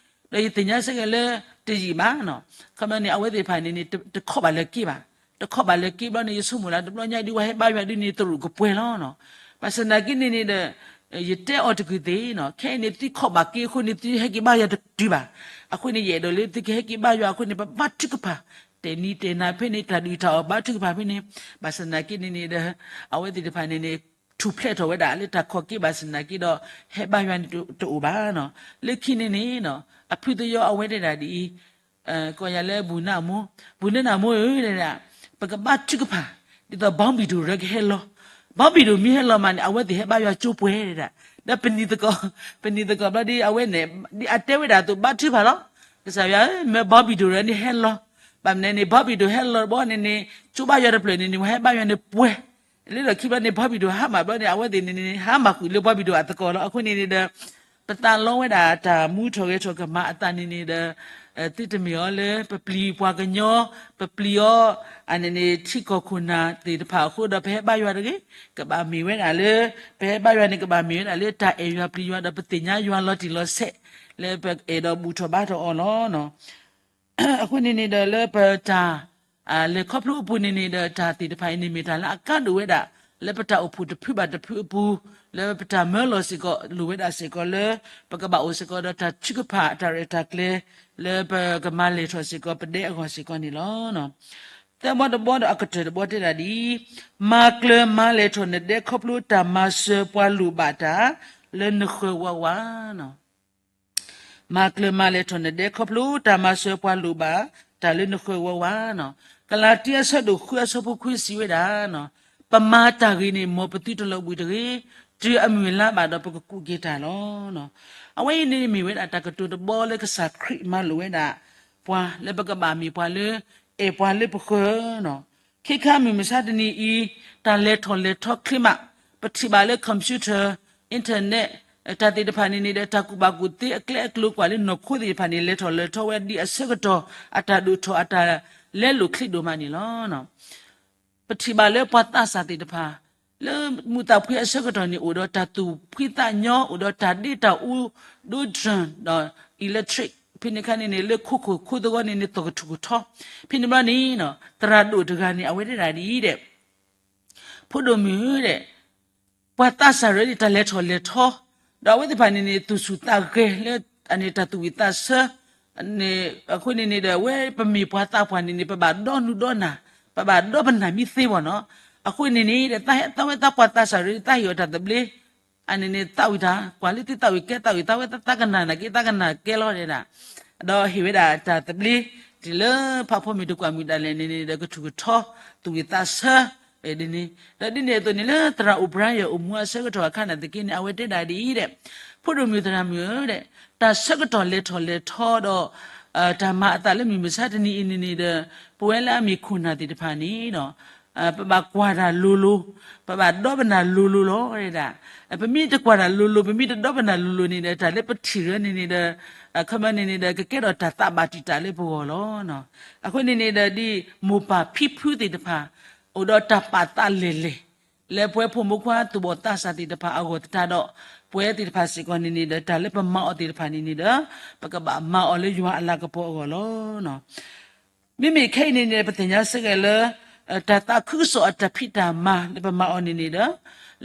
ဒီးယသ့ၣ်ညါစ့ၢ်ကီးလၢ တယံာ်ဘၣ်နီၤ. ခီမီန့ၣ် အဝဲသ့ၣ်တဖၣ်န့ၣ်န့ၣ် တခီၣ်ဘၣ်လၢက့ဘၣ်. တခီၣ်ဘၣ်လၢက့ဘျီန့ၣ် ယဆိကမိၣ်လၢ တဘျီညါဒုး ပှၤဟဲဘါယွၤဒုးန့ၣ် တရူးကပှဲၤလီၤနီၤ. ဘၣ်ဆၣ်သနာ်က့န့ၣ်န့ၣ်ဒီး ယတဲအီၤတကုာ်သ့ၣ်နီၤ, ခဲအံၤန့ၣ် သုခီၣ်ဘၣ်က့အဃိန့ၣ် သုဟဲက့ၤဘါယွၤတတုၤဘၣ်. အဃိန့ၣ် ယအဲၣ်ဒိးလၢသုကဟဲက့ၤဘါယွၤအဃိန့ၣ် ပဘါထုကဖၣ် တဲာ်နံၤတဲာ်နၤဖဲန့ၣ် တၢ်ဒုးတၢ်အီၣ်ဘါထုကဖၣ်ဖဲန့ၣ်, ဘၣ်ဆၣ်သနာ်က့န့ၣ်န့ၣ်ဒီး အဝဲသ့ၣ်တဖၣ်န့ၣ်န့ၣ် ထူၣ်ဖျဲးထီၣ်ဝဲဒၣ်လၢတၢ်ခီၣ်က့ဘၣ်ဆၣ်သနာ်က့ဒီး ဟဲဘါယွၤန့ၣ်တအိၣ်ဘၣ်နီၤ. လၢခံန့ၣ်န့ၣ် အဖုသယီအဝဲတဲဒၣ်ဒ်အံၤ ကိးယၤလၢ ဘူးနၢ်အမိၢ်, ဘူးနၢ်အမိၢ်ဧၢ, ပကဘါထုကဖၣ် ဒ်သိးဘီဘံၣ်ဒိၣ်ရၢကဟဲလီၤ. ဘီဘံၣ်ဒိၣ်မ့ၢ်ဟဲလီၤမးန့ၣ် အဝဲသ့ၣ်ဟဲဘါယွၤကၠိပှဲၤဒၣ်. ဒီးပနံၤသကိး, ပနံၤသကိးဘျီဒ်အဝဲန့ၣ် ဒ်အတဲဝဲဒၣ်အသိး ဘါထုကဖၣ်လီၤ. ကစၢ်ယွၤဧၢ, မ့ၢ်ဘီဘံၣ်ဒိၣ်ရၢန့ၣ်ဟဲလီၤ. ဘၣ်မနုၤန့ၣ် ဘီဘံၣ်ဒိၣ်ဟဲလီၤတဘျီန့ၣ်န့ၣ် ကၠိဘါယွၤတဖျၢၣ်န့ၣ်န့ၣ် ပှၤဟဲဘါယွၤန့ၣ်ပှဲၤ လၢလီၢ်ခံဘျီန့ၣ် ဘီဘံၣ်ဒိၣ်ဟါမၢ်ဘျီန့ၣ် အဝဲသ့ၣ်န့ၣ်န့ၣ် ဟါမၢ်ဃုာ်လၢဘီဘံၣ်ဒိၣ်အသကိးလီၤ. အဃိန့ၣ်န့ၣ်ဒီး ပသးလီဝဲဒၣ်တၢ်မူထီၣ်ဂဲၤထီၣ်ကမၤအသးန့ၣ်န့ၣ်ဒီး သုတမ့ၢ်အီၤလၢ ပပျံၤပှၤကညီ, ပပျံၤအီၤ အန့ၣ်န့ၣ် ထံကီၢ်ခိၣ်နၢ်သ့ၣ်တဖၣ်အဃိဒီး ပဟဲဘါယွၤတဂ့ၤ, ကဘၣ်မ့ၢ်ဝဲဒၣ်လၢ ပဟဲဘါယွၤန့ၣ် ကဘၣ်မ့ၢ်ဝဲဒၣ်လၢတၢ်အဲၣ်ယွၤပျံၤယွၤ ဒီးပသ့ၣ်ညါယွၤလီၤတံၢ်လီၤဆဲး လၢပအဲၣ်ဒိးဘူၣ်ထီၣ်ဘါထီၣ်အီၤလီၤ. အဃိန့ၣ်န့ၣ်ဒီး လၢပတၢ် လဲၤခီဖျိအပူၤန့ၣ်န့ၣ်ဒီး တၢ်သ့ၣ်တဖၣ်အံၤန့ၣ် မ့ၢ်တၢ်လၢအကါဒိၣ်ဝဲဒၣ် လၢပတၢ်အိၣ်ဖှိၣ်တဖုဘၣ်တဖုအပူၤ, လၢပတၢ်မၢလီၤစ့ၢ်ကီး လိၣ်ဝဲဒၣ်စ့ၢ်ကီးလၢ ပကဘၣ်အိၣ်စ့ၢ်ကီးဒီးတၢ်ထုကဖၣ် တၢ်ရဲၣ်တၢ်ကျဲၤ လၢပကမၤလဲၤထီၣ်စ့ၢ်ကီး ပဒဲအဂီၢ်စ့ၢ်ကီးန့ၣ်လီၤ. သၢဘီတဘီဒီးအကတၢၢ်တဘီတဲဒၣ်ဒ်အံၤ, မၤကျၢၤမၤလဲၤထီၣ်နဒဲခီဖျိတၢ်မၤစၢၤပှၤလိၣ်ဘၣ်တၢ် လၢနဃၢၤဝးဝး မၤကျၢၤမၤလဲၤထီၣ်နဒဲခီဖျိတၢ်မၤစၢၤပှၤလိၣ်ဘၣ်တၢ်လၢနဃၢၤဝးဝးနီၤ. ကလၤတံအဆၢဒိၣ်ဃုအဆၢဖိခွံစံးဝဲဒၣ်, ပမၤတၢ်ဂ့ၤန့ၣ် မ်ပသုတလီၤဘှံးတဂ့ၤ, တုၤအမုၢ်လါဘၣ်ဒီးပကကူးက့ၤတၢ်လီၤ. အဝဲအံၤန့ၣ်မ့ၢ်ဝဲဒၣ်တၢ်ကတိၤတဘီလၢကစၢ်ခရံာ်မၤလိာ်ဝဲဒၣ်ပှၤ လၢပကဘၣ်မ့ၢ်ပှၤလၢ အဲၣ်ပှၤလၢပဃၢၤနီၤ. ခဲခါမုၢ်မဆါတနံၤအံၤ တၢ်လဲၤထီၣ်လဲၤထီချ့မး, ပထံၣ်ဘၣ်လၢ computer, internet တၢ်သ့ၣ်တဖၣ်န့ၣ်န့ၣ်ဒီး တၢ်ကူၣ်ဘၣ်ကူၣ်သ့အကျဲအကျိၤကွၢ်လၢနီၢ်ခိသ့ၣ်တဖၣ်န့ၣ် လဲၤထီၣ်လဲၤထီဝဲဒ်အဆၢကတီၢ် အတၢ်ဒိၣ်ထီၣ်အတၢ်လဲလိာ်ချ့ဒိၣ်မးန့ၣ်လီၤ. ပထံၣ်ဘၣ်လၢပှၤသးစၢ်သ့ၣ်တဖၣ် လၢမူးသးဖှံအဆၢကတီၢ်န့ၣ် အိၣ်ဒီးတၢ်သူၣ်ဖှံသးညီ အိၣ်ဒီးတၢ်ဒ့တၢ်အူ ဒိ drone ဒီး electric ဖဲန့ၣ်ခါန့ၣ်န့ၣ် လၢခိခိၣ်ခိသဝီန့ၣ်န့ၣ် သီၣ်ကထူၣ်ကထီ. ဖဲန့ၣ်ဘျီန့ၣ် သရၣ်ဒိၣ်တဂၤန့ၣ် အဝဲတဲဒၣ်ဒ်အံၤဒဲး ဖိဒိၣ်မုၣ်ဧၢဒဲး, ပှၤသးစၢ်ရၢန့ၣ် တၢ်လဲၤထီၣ်လဲၤထီ, ဒီးအဝဲသ့ၣ်တဖၣ်န့ၣ်န့ၣ် သူၣ်ဆူၣ်သးဂဲၤလၢ အန့ၣ်တၢ်သူၣ်ဝံၣ်သးဆၢ, အဃိန့ၣ်န့ၣ်ဒီး အဝဲပမ့ၢ်ပှၤသးပှၢ်န့ၣ်န့ၣ် ပဘၣ်ဒီနူဒီနၢ်, ပဘၣ်ဒီပနၢ်မံသ့ဘၣ်နီၤ. အဃိန့ၣ်န့ၣ်ဒီး သးဟဲသးဝဲသးပှၢ်သးစၢ်ရၢ သးဟ့ၣ်အီၤတၢ်သဘျ့ အန့ၣ်န့ၣ် သးဝံၣ်တၢ် ကွၢ်လၢသုသးဝံၣ်ကဲသးဝံၣ် သးဝဲသးကနၣ်နာ်က့ သးကနၣ်ကဲလီၤဒဲးဒၣ်, ဒီးဟ့ၣ်ဝဲဒၣ်တၢ်သဘျ့ တုၤလၢဖးဖီမ့ၢ်တကွၢ်မုၢ်ဒၣ်လဲာ်န့ၣ်န့ၣ်ဒီး ကထူၣ်ကထီ သူၣ်ဝံၣ်သးဆၢ ဒ်န့ၣ်, ဒီးဒ်န့ၣ်အသိးန့ၣ် လၢသရၣ်အိၣ်ဘြါယဲၢ်အိၣ်မူအဆၢကတီၢ်အခါနာ်သက့န့ၣ် အဝဲတဲဒၣ်ဒ်အံၤဒဲး, ဖိဒိၣ်မုၣ်သရၣ်မုၣ်ဧၢဒဲး, တၢ်ဆၢကတီၢ်လဲၤထီၣ်လဲၤထီဒီး တၢ်မၤအသးလၢမုၢ်မဆါတနံၤအံၤန့ၣ်န့ၣ်ဒီး ပဝဲလၢအမ့ၢ်ခိၣ်နၢ်သ့ၣ်တဖၣ်န့ၣ် ပဘၣ်ကွၢ်တၢ်လိၤလိၤ, ပဘၣ်ဒီပနၢ်လိၤလိၤလီၤဒဲးဒၣ်. ပမ့ၢ်တကွၢ်တၢ်လိၤလိၤ ပမ့ၢ်တဒီပနၢ်လိၤလိၤန့ၣ်ဒီး တၢ်လၢပထံၣ်ရၢန့ၣ်န့ၣ်ဒီး ခီမီန့ၣ်န့ၣ်ဒီး ကကဲထီၣ်တၢ်သးဘၣ်တံာ်တာ်လၢပဂီၢ်လီၤ. အဃိန့ၣ်န့ၣ်ဒီး ဒ်မိၢ်ပၢ်ဖံဖုသ့ၣ်တဖၣ် အိၣ်ဒီးတၢ်ပာ်သးလဲၢ်လဲၢ် လၢပဝဲဖိမုၣ်ဖိခွါသူၣ်ဘီၣ်သးစၢ်သ့ၣ်တဖၣ်အဂီၢ်သတးဒီး ပဝဲသ့ၣ်တဖၣ်စ့ၢ်ကီးန့ၣ်န့ၣ်ဒီး တၢ်လၢပမၤအီၤသ့ၣ်တဖၣ်န့ၣ်န့ၣ်ဒီး ပကဘၣ်မၤအီၤလၢယွၤအလၤကပီၤအဂီၢ်လီၤ. မ့မ့ၢ်ခဲအံၤန့ၣ်န့ၣ် ပသ့ၣ်ညါစ့ၢ်ကီးလၢ တၢ်သးခုကစီၣ်အတၢ်ဖံးတၢ်မၤလၢပမၤအီၤန့ၣ်န့ၣ်ဒီး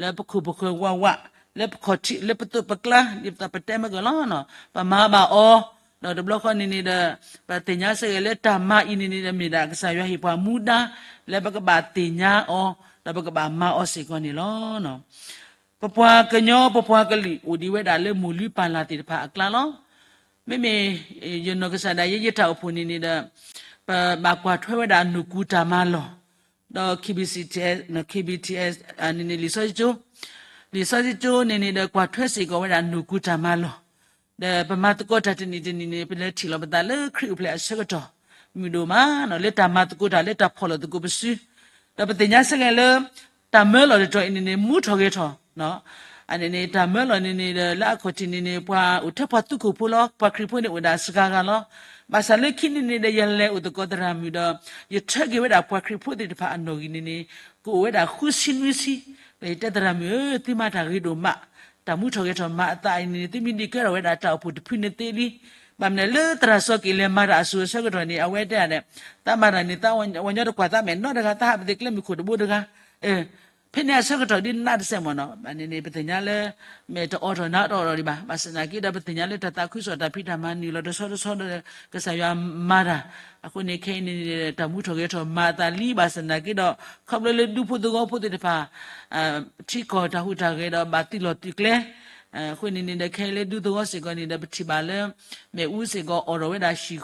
လၢပခိၣ်ပဃၢၤဝးဝး လၢပခီၣ်ထံး လၢပသိးပကျါ ဒ်ပသးပတဲမ့ၢ်ကီးလီၤ. ပမၤဘၣ်အီၤ ဒီးတဘျီဃီန့ၣ်န့ၣ်ဒီး ပသ့ၣ်ညါစ့ၢ်ကီးလၢတၢ်မၤအံၤန့ၣ်န့ၣ်ဒီး မ့ၢ်ဒၣ်ကစၢ်ယွၤဟ့ၣ်ပှၤမူဒါ လၢပကဘၣ်သ့ၣ်ညါအီၤ ဒီးပကဘၣ်မၤအီၤစ့ၢ်ကီးန့ၣ်လီၤ. ပပှၤကညီ ပပှၤကလုာ် အိၣ်ဒံးဝဲဒၣ်လၢမိၢ်လုၢ်ပၢ်လၢ်သ့ၣ်တဖၣ်အကျါလီၤ. မ့မ့ၢ် ယနီၢ်ကစၢ်ဒၣ်ယဲ ယတၢ်အိၣ်ဖှိၣ်န့ၣ်န့ၣ်ဒီး ပဘၣ်ကွၢ်ထွဲဝဲဒၣ်နီၢ်ကူတၢ်မၤလီၢ်, ဒီး KBC, KBTS န့ၣ်န့ၣ် လံာ်စီဆှံကၠိ, လံာ်စီဆှံကၠိန့ၣ်န့ၣ်ဒီး ကွၢ်ထွဲစ့ၢ်ကီးဝဲဒၣ်နီၢ်ကူတၢ်မၤလီၢ်, ဒီးပမၤသကိးတၢ်တနံၤတနံၤန့ၣ် ပလဲၤထံၣ်လီၤပသးလၢခရံာ်အိၣ်ဖျဲၣ်အဆၢကတီၢ် မုၢ်ဒိၣ်မး လၢတၢ်မၤသကိးတၢ် လၢတၢ်ဖီၣ်လိာ်သကိးပစု, ဒီးပသ့ၣ်ညါစ့ၢ်ကီးလၢ တၢ်မၢလီၢ်တတီၤအံၤန့ၣ်န့ၣ် မူထီၣ်ဂဲၤထီၣ် အန့ၣ်န့ၣ် တၢ်မၢလီၤန့ၣ်န့ၣ်ဒီး လၢအခီၣ်ထံးန့ၣ်န့ၣ် ပှၤအိၣ်ထဲပှၤသူခိၣ်ဖိလီၤ. ပှၤခရံာ်ဖိန့ၣ်အိၣ်ဝဲဒၣ်စှၤဂၤလီၤ. ဘၣ်ဆၣ်လၢခံန့ၣ်န့ၣ်ဒီး ယလဲၤအိၣ်သကိးသရၣ်မုၣ်ဒီး ယထၢက့ၤဝဲဒၣ်ပှၤခရံာ်ဖိသ့ၣ်တဖၣ်အနီၣ်ဂံၢ်န့ၣ်န့ၣ် ကအိၣ်ဝဲဒၣ်ဃုဆံနွံဆံ, ဒီးယတဲသရၣ်မုၣ်ဧၢ, သုမၤတၢ်ဂ့ၤဒိၣ်မး, တၢ်မူထီၣ်ဂဲၤထီၣ်မၤအသးအံၤန့ၣ် သုမ့ၢ်ဒံးကဲထီၣ်ဝဲဒၣ်တၢ်အိၣ်ဖှိၣ်တဖုန့ၣ်သ့လံ. ဘၣ်မနုၤလဲၣ် လၢသရၣ်စီၤက့ၤလဲၤမၤတၢ်အစိၤအဆၢကတီၢ်န့ၣ် အဝဲတဲဒၣ်န့ၣ် သးမၤတၢ်န့ၣ် သးဝဲညီတကွၢ်သးမဲာ်နီတဂၤ, သးဟးပသ့ၣ်ကျဲမုၢ်ခိၣ်တဘိတဂၤ ဖဲန့ၣ်အဆၢကတီၢ်ဒ်နးတစဲးမ့ၢ်နီၤ, န့ၣ်န့ၣ် ပသ့ၣ်ညါလၢ မ့ၢ်တအိးထီၣ်နးတအိးထီၣ်ဒံးဘၣ်. ဘၣ်ဆၣ်သနာ်က့ဒီး ပသ့ၣ်ညါလၢတၢ်သးခုကစီၣ်တၢ်ဖံးတၢ်မၤနုာ်လီၤတဆီတဆီဒီး ကစၢ်ယွၤမၤတၢ်. အဃိန့ၣ် ခဲအံၤန့ၣ်န့ၣ် တၢ်မူထီၣ်ဂဲၤထီၣ်မၤအသးလံ. ဘၣ်ဆၣ်သနာ်က့ဒီး ခီဖျိလၢဒူဖိသဝီဖိသ့ၣ်တဖၣ် ထံကီၢ်တၢ်ဟူးတၢ်ဂဲၤဒီးဘၣ်သုးလီၢ်သုးကျဲ အဃိန့ၣ်န့ၣ်ဒီး ခဲအံၤလၢဒူသဝီစ့ၢ်ကီးန့ၣ်ဒီး ပထံၣ်ဘၣ်လၢ မ့ၣ်အူစ့ၢ်ကီးအိးထီၣ်ဝဲဒၣ်ဟံၣ်ဃီ,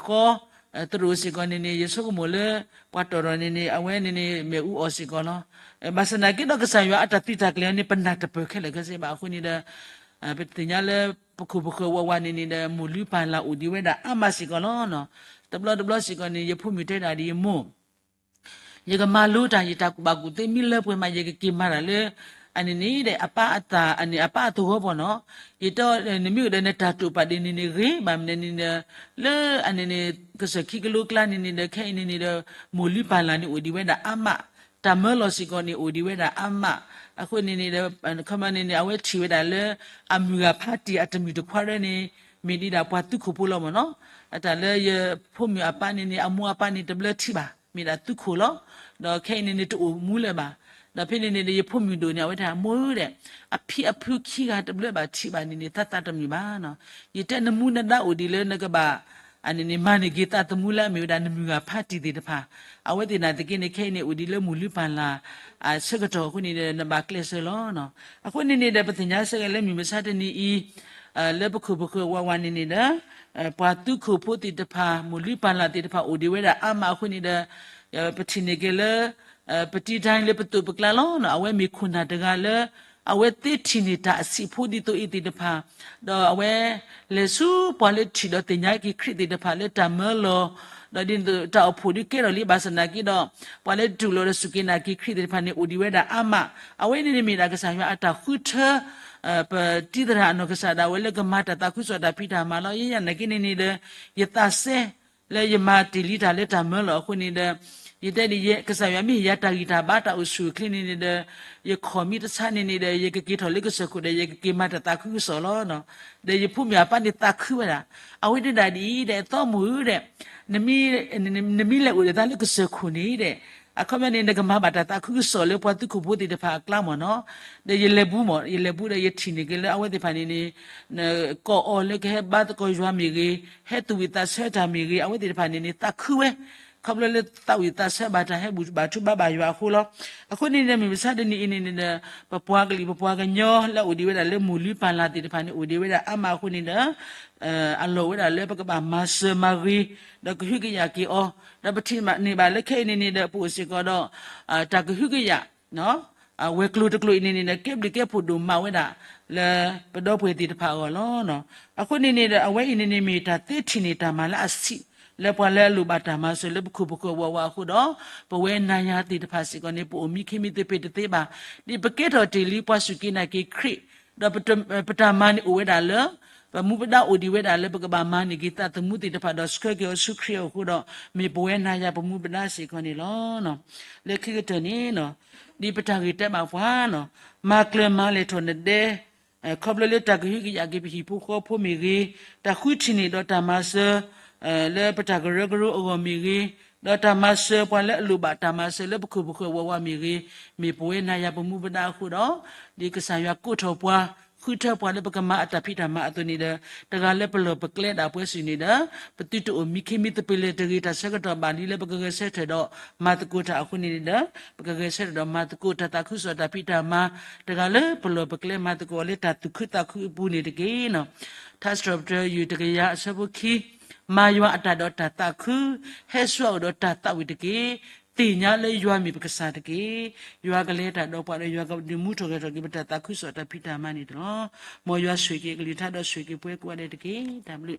သရိာ်စ့ၢ်ကီးန့ၣ်န့ၣ် ယဆိကမိၣ်လၢ ပှၤတီၢ်ထီၣ်န့ၣ်န့ၣ် အဝဲန့ၣ်န့ၣ် မ့ၣ်အူအိးစ့ၢ်ကီးလီၤ. ဘၣ်ဆၣ်သနာ်က့ဒီး ကစၢ်ယွၤအတၢ်သုးတၢ်ကျဲၤန့ၣ် ပနၢ်တပၢၢ်ခဲလၢာ်ခဲဆ့ဘၣ်. အဃိန့ၣ်ဒီး ပသ့ၣ်ညါလၢ ပခိၣ်ပဃၢၤဝးဝးန့ၣ်န့ၣ်ဒီး မိၢ်လုၢ်ပၢ်လၢ်အိၣ်ဒံးဝဲဒၣ်အါမးစ့ၢ်ကီးလီၤ. တဘျီတဘျီစ့ၢ်ကီးန့ၣ် ယဖိမုၣ်တဲဒၣ်ဒ်အံၤ, မိၢ် ယကမၤလိတၢ် ယတၢ်ကူၣ်ဘၣ်ကူၣ်သ့မ့ၢ်လၢပှဲၤမး ယကက့ၤမၤတၢ်လၢ အန့ၣ်န့ၣ်ဒီး အပၢ်အသး အန့ၣ် အပၢ်အသဝီပူၤနီၤ. ယတဲ နမ့ၢ်အိၣ်ဒီးနတၢ်တိာ်ပာ်ဒ်န့ၣ်န့ၣ်ဂ့ၤ, ဘၣ်မနုၤန့ၣ်ဒီး လၢအန့ၣ်န့ၣ် ကစၢၢ်ခံကလိကျါန့ၣ်န့ၣ်ဒီး ခဲအံၤန့ၣ်န့ၣ်ဒီး မိၢ်လုၢ်ပၢ်လၢ်န့ၣ်အိၣ်ဒံးဝဲဒၣ်အါမး, တၢ်မၢလီၤစ့ၢ်ကီးန့ၣ်အိၣ်ဒံးဝဲဒၣ်အါမး. အဃိန့ၣ်န့ၣ်ဒီး ခီမီန့ၣ်န့ၣ် အဝဲထံၣ်ဝဲဒၣ်လၢ အမုၢ်ဂၤဖးတံၢ်အတမုၢ်တခွါရဲၣ်န့ၣ် မ့ၢ်ဒံးဒၣ်ပှၤသုးခိၣ်ဖိလီၤမ့ၢ်နီၤ. အတၢ်လၢယဖိမုၣ်အပၢ်န့ၣ်န့ၣ် အမိၢ်အပၢ်န့ၣ် တဘျၢထံၣ်ဘၣ် မ့ၢ်ဒၣ်သုးခိၣ်လီၤ. ဒီးခဲအံၤန့ၣ်န့ၣ် တအိၣ်မူလၢၤဘၣ်. ဒီးဖဲန့ၣ်န့ၣ်ဒီး ယဖိမုၣ်ဒိၣ်န့ၣ် အဝဲတဲ မိၢ်ဧၢဒီး အဖံအဖုခံဂၤတဘျၢဘၣ်ထံၣ်ဘၣ်န့ၣ်န့ၣ် သးသးတမုာ်ဘၣ်နီၤ. ယတဲနမူနဒါအိၣ်ဒံးလၢနကဘၣ် အန့ၣ်န့ၣ် မၤန့ၢ်က့ၤသးသမူလၢအမ့ၢ်ဝဲဒၣ်နမုၢ်ဂၤဖးတံၢ်သ့ၣ်တဖၣ်. အဝဲသ့ၣ်နာ်သက့န့ၣ် ခဲအံၤန့ၣ် အိၣ်ဒံးလၢမိၢ်လုၢ်ပၢ်လၢ် အဆၢကတီၢ်အဃိန့ၣ်ဒီး နဘၣ်ကျဲးစၢးလီၤ. အဃိန့ၣ်န့ၣ်ဒီး ပသ့ၣ်ညါဆၢက့ၤလၢမုၢ်မဆါတနံၤအံၤ လၢပခိၣ်ပဃၢၤဝးဝးန့ၣ်န့ၣ်ဒီး ပှၤသုးခိၣ်ဖိသ့ၣ်တဖၣ် မိၢ်လုၢ်ပၢ်လၢ်သ့ၣ်တဖၣ်အိၣ်ဒံးဝဲဒၣ်အါမးအဃိန့ၣ်ဒီး ပထံၣ်န့ၢ်က့ၤလၢ ပတံၤတၢ်လၢပသိးပကျါလီၤ. အဝဲမ့ၢ်ခိၣ်နၢ်တဂၤလၢ အဝဲသ့ထံၣ်န့ၢ်တၢ်အဆံးဖိဒ်သိးအံၤသ့ၣ်တဖၣ်, ဒီးအဝဲ လဲၤဆူပှၤလၢထံၣ်ဒီးသ့ၣ်ညါက့ၤခရံာ်သ့ၣ်တဖၣ်လၢတၢ်မၢလီၤ, ဒီးဒ်သိးတၢ်အိၣ်ဖှိၣ်ဒုးကဲထီၣ်လံဘၣ်ဆၣ်သနာ်က့ဒီး ပှၤလၢတူၢ်လိာ်ဒီးစူၢ်က့ၤနာ်က့ၤခရံာ်သ့ၣ်တဖၣ်န့ၣ် အိၣ်ဒံးဝဲဒၣ်အါမး. အဝဲန့ၣ်န့ၣ်မ့ၢ်ဒၣ်ကစၢ်ယွၤအတၢ်ဃုထၢ ပတံၤသရၣ်အနီၢ်ကစၢ်ဒၣ်ဝဲလၢကမၤတၢ်သးခုကစီၣ်တၢ်ဖံးတၢ်မၤလီၤ. ယဲယနာ်က့န့ၣ်န့ၣ်ဒီး ယသးစဲ လၢယမၤတ့ၢ်လံတၢ်လၢတၢ်မၢလီၤအဃိန့ၣ်ဒီး ယတဲဒ်ယဲ ကစၢ်ယွၤမ့ၢ်ဟ့ၣ်ယၤတၢ်ဂံၢ်တၢ်ဘါတၢ်အိၣ်ဆူၣ်အိၣ်ချ့န့ၣ်န့ၣ်ဒီး ယခီၣ်မ့ၢ်တဆါန့ၣ်န့ၣ်ဒီး ယကက့ၤထီၣ်လၢကစၢၢ်ခိၣ်ဒီး ယကက့ၤမၤတၢ်သးခုကစီၣ်လီၤ. ဒီးယဖိမုၣ်အပၢ်န့ၣ်သးခုဝဲဒၣ်, အဝဲတဲဒၣ်ဒ်အံၤဒီး သီမိၢ်ဧၢဒီး နမ့ၢ်လဲၤအိၣ်ဒီးသးလၢကစၢၢ်ခိၣ်န့ၣ်ဒီး အခီပညီန့ၣ် နကမၤဘၣ်တၢ်သးခုကစီၣ်လၢပှၤသုးခိၣ်ဖိသ့ၣ်တဖၣ်အကျါမ့ၢ်နီၤ. ဒီးယလဲၤဘူးမ့ၢ် ယလဲၤဘူးဒီးယထံၣ်န့ၢ်က့ၤလၢအဝဲသ့ၣ်တဖၣ်န့ၣ်န့ၣ် ကိးအီၤလၢကဟဲဘါသကိးယွၤမ့ၢ်ဂ့ၤ, ဟဲသူၣ်ဝံၣ်သးဆၢတၢ်မ့ၢ်ဂ့ၤ, အဝဲသ့ၣ်တဖၣ်န့ၣ်န့ၣ် သးခုဝဲ, ခီဖျိလၢသးဝံၣ်သးဆၢဘၣ်တၢ် ဟဲဘူၣ်ဘၣ်ထူဘါဘၣ်ယွၤအဃိလီၤ. အဃိန့ၣ်ဒီး မုၢ်မဆါတနံၤအံၤန့ၣ်န့ၣ်ဒီး ပပှၤကလုာ်ပပှၤကညီလၢအအိၣ်ဒံးဝဲဒၣ်လၢမိၢ်လုၢ်ပၢ်လၢ်သ့ၣ်တဖၣ်န့ၣ် အိၣ်ဒံးဝဲဒၣ်အါမးအဃိန့ၣ်ဒီး အလီၢ်ဝဲဒၣ်လၢပကဘၣ်မၤစၢၤမၤဂ့ၤ ဒီးကဟုကယာ်က့ၤအီၤ, ဒီးပထံၣ်န့ၢ်ဘၣ်လၢခဲအံၤန့ၣ်န့ၣ်ဒီး ပအိၣ်စ့ၢ်ကီးဒီး တၢ်ကဟုကယာ် ဝဲၤကျိၤတကျိၤအံၤန့ၣ်န့ၣ်ဒီး ကဲဘျုးကဲဖှိၣ်ဒိၣ်မးဝဲဒၣ် လၢပဒီပုၢ်ဝဲၢ်သ့ၣ်တဖၣ်အဂီၢ်လီၤ. အဃိန့ၣ်န့ၣ်ဒီး အဝဲအံၤန့ၣ်န့ၣ်မ့ၢ်တၢ်သ့ထံၣ်န့ၢ်တၢ်မၤလၢအဆံး လၢပှၤလၢအလိၣ်ဘၣ်တၢ်မၤစၢၤလၢပခိၣ်ပဃၢၤဝးဝးအဃိဒီး ပဝဲနၤယၤသ့ၣ်တဖၣ်စ့ၢ်ကီးန့ၣ် ပအိၣ်မံခ့မံသပ့ၤတသ့ဘၣ်. ဒ်ပကဲထီၣ်တ့ၢ်လံပှၤစူၢ်က့ၤနာ်က့ၤခရံာ် ဒီးပတၢ်မၤန့ၣ်အိၣ်ဝဲဒၣ်လၢ ပမူပဒါအိၣ်ဒံးဝဲဒၣ်လၢပကဘၣ်မၤန့ၢ်က့ၤသးသမူသ့ၣ်တဖၣ်ဒီးဆှၢက့ၤအီၤဆူခရံာ်အအိၣ်အဃိဒီး မ့ၢ်ပဝဲနၤယၤပမူပဒါစ့ၢ်ကီးန့ၣ်လီၤ. လၢခံကတၢၢ်န့ၣ် ဒ်ပတၢ်ဂ့ၢ်တဲဘၣ်ပှၤနီၤ, မၤကျၢၤမၤလဲၢ်ထီၣ်နဒဲ ခီဖျိလၢတၢ်ကဟုကယာ်က့ၤပဟံၣ်ဖိဃီဖိမ့ၢ်ဂ့ၤ, တၢ်ဃုထံၣ်န့ၢ်ဒီးတၢ်မၤစၢၤ လၢပတၢ်ကရၢကရိအဂီၢ်မ့ၢ်ဂ့ၤ, ဒီးတၢ်မၤစၢၤပှၤလၢအလိၣ်ဘၣ်တၢ်မၤစၢၤလၢပခိၣ်ပဃၢၤဝးဝးမ့ၢ်ဂ့ၤ, မ့ၢ်ပဝဲနၤယၤပမူပဒါအဃိဒီး ဒ်ကစၢ်ယွၤကိးထီၣ်ပှၤ ဃုထၢပှၤလၢပကမၤအတၢ်ဖံးတၢ်မၤအသိးန့ၣ်ဒီး တဂၤလၢပလီၢ်ပကျဲဒၣ်ပှဲၤစ့ၢ်န့ၣ်ဒီး ပသုတအိၣ်မံခ့မံသပ့ၤလဲၣ်တဂ့ၤ တၢ်ဆၢကတီၢ်ဘၣ်လံလၢပကဂဲၤဆၢထၢၣ်ဒီးမၤသကိးတၢ်အဃိန့ၣ်န့ၣ်ဒီး ပကဂဲၤဆၢထၢၣ်ဒီးမၤသကိးတၢ်သးခုကစီၣ်တၢ်ဖံးတၢ်မၤ တဂၤလၢပလီၢ်ပကျဲမၤသကိးအီၤလၢတၢ်သူၣ်ခုသးခုအပူၤန့ၣ်တက့ၢ်. ထါစံးထီၣ်ပတြၢၤ ယုၢ်တကယၤအဆၢဖိခံ, မၤယွၤအတၢ်ဒီးတၢ်သးခု, ဟဲဆူအအိၣ်ဒီးတၢ်သးဝံၣ်တက့ၢ်. သ့ၣ်ညါလၢယွၤမ့ၢ်ပကစၢ်တက့ၢ်. ယွၤကလဲၤတၢ်ဒီးပှၤဒီးယွၤကဒုးမူထီၣ်ဂဲၤထီၣ်က့ၤပတၢ်သးခုကစီၣ်တၢ်ဖံးတၢ်မၤန့ၣ်တလီၤ. မ်ယွၤဆိၣ်ဂ့ၤက့ၤအကလုၢ်ကထါဒီးဆိၣ်ဂ့ၤက့ၤပဝဲကိးဂၤဒဲးတက့ၢ်. တၢ်ဘျုး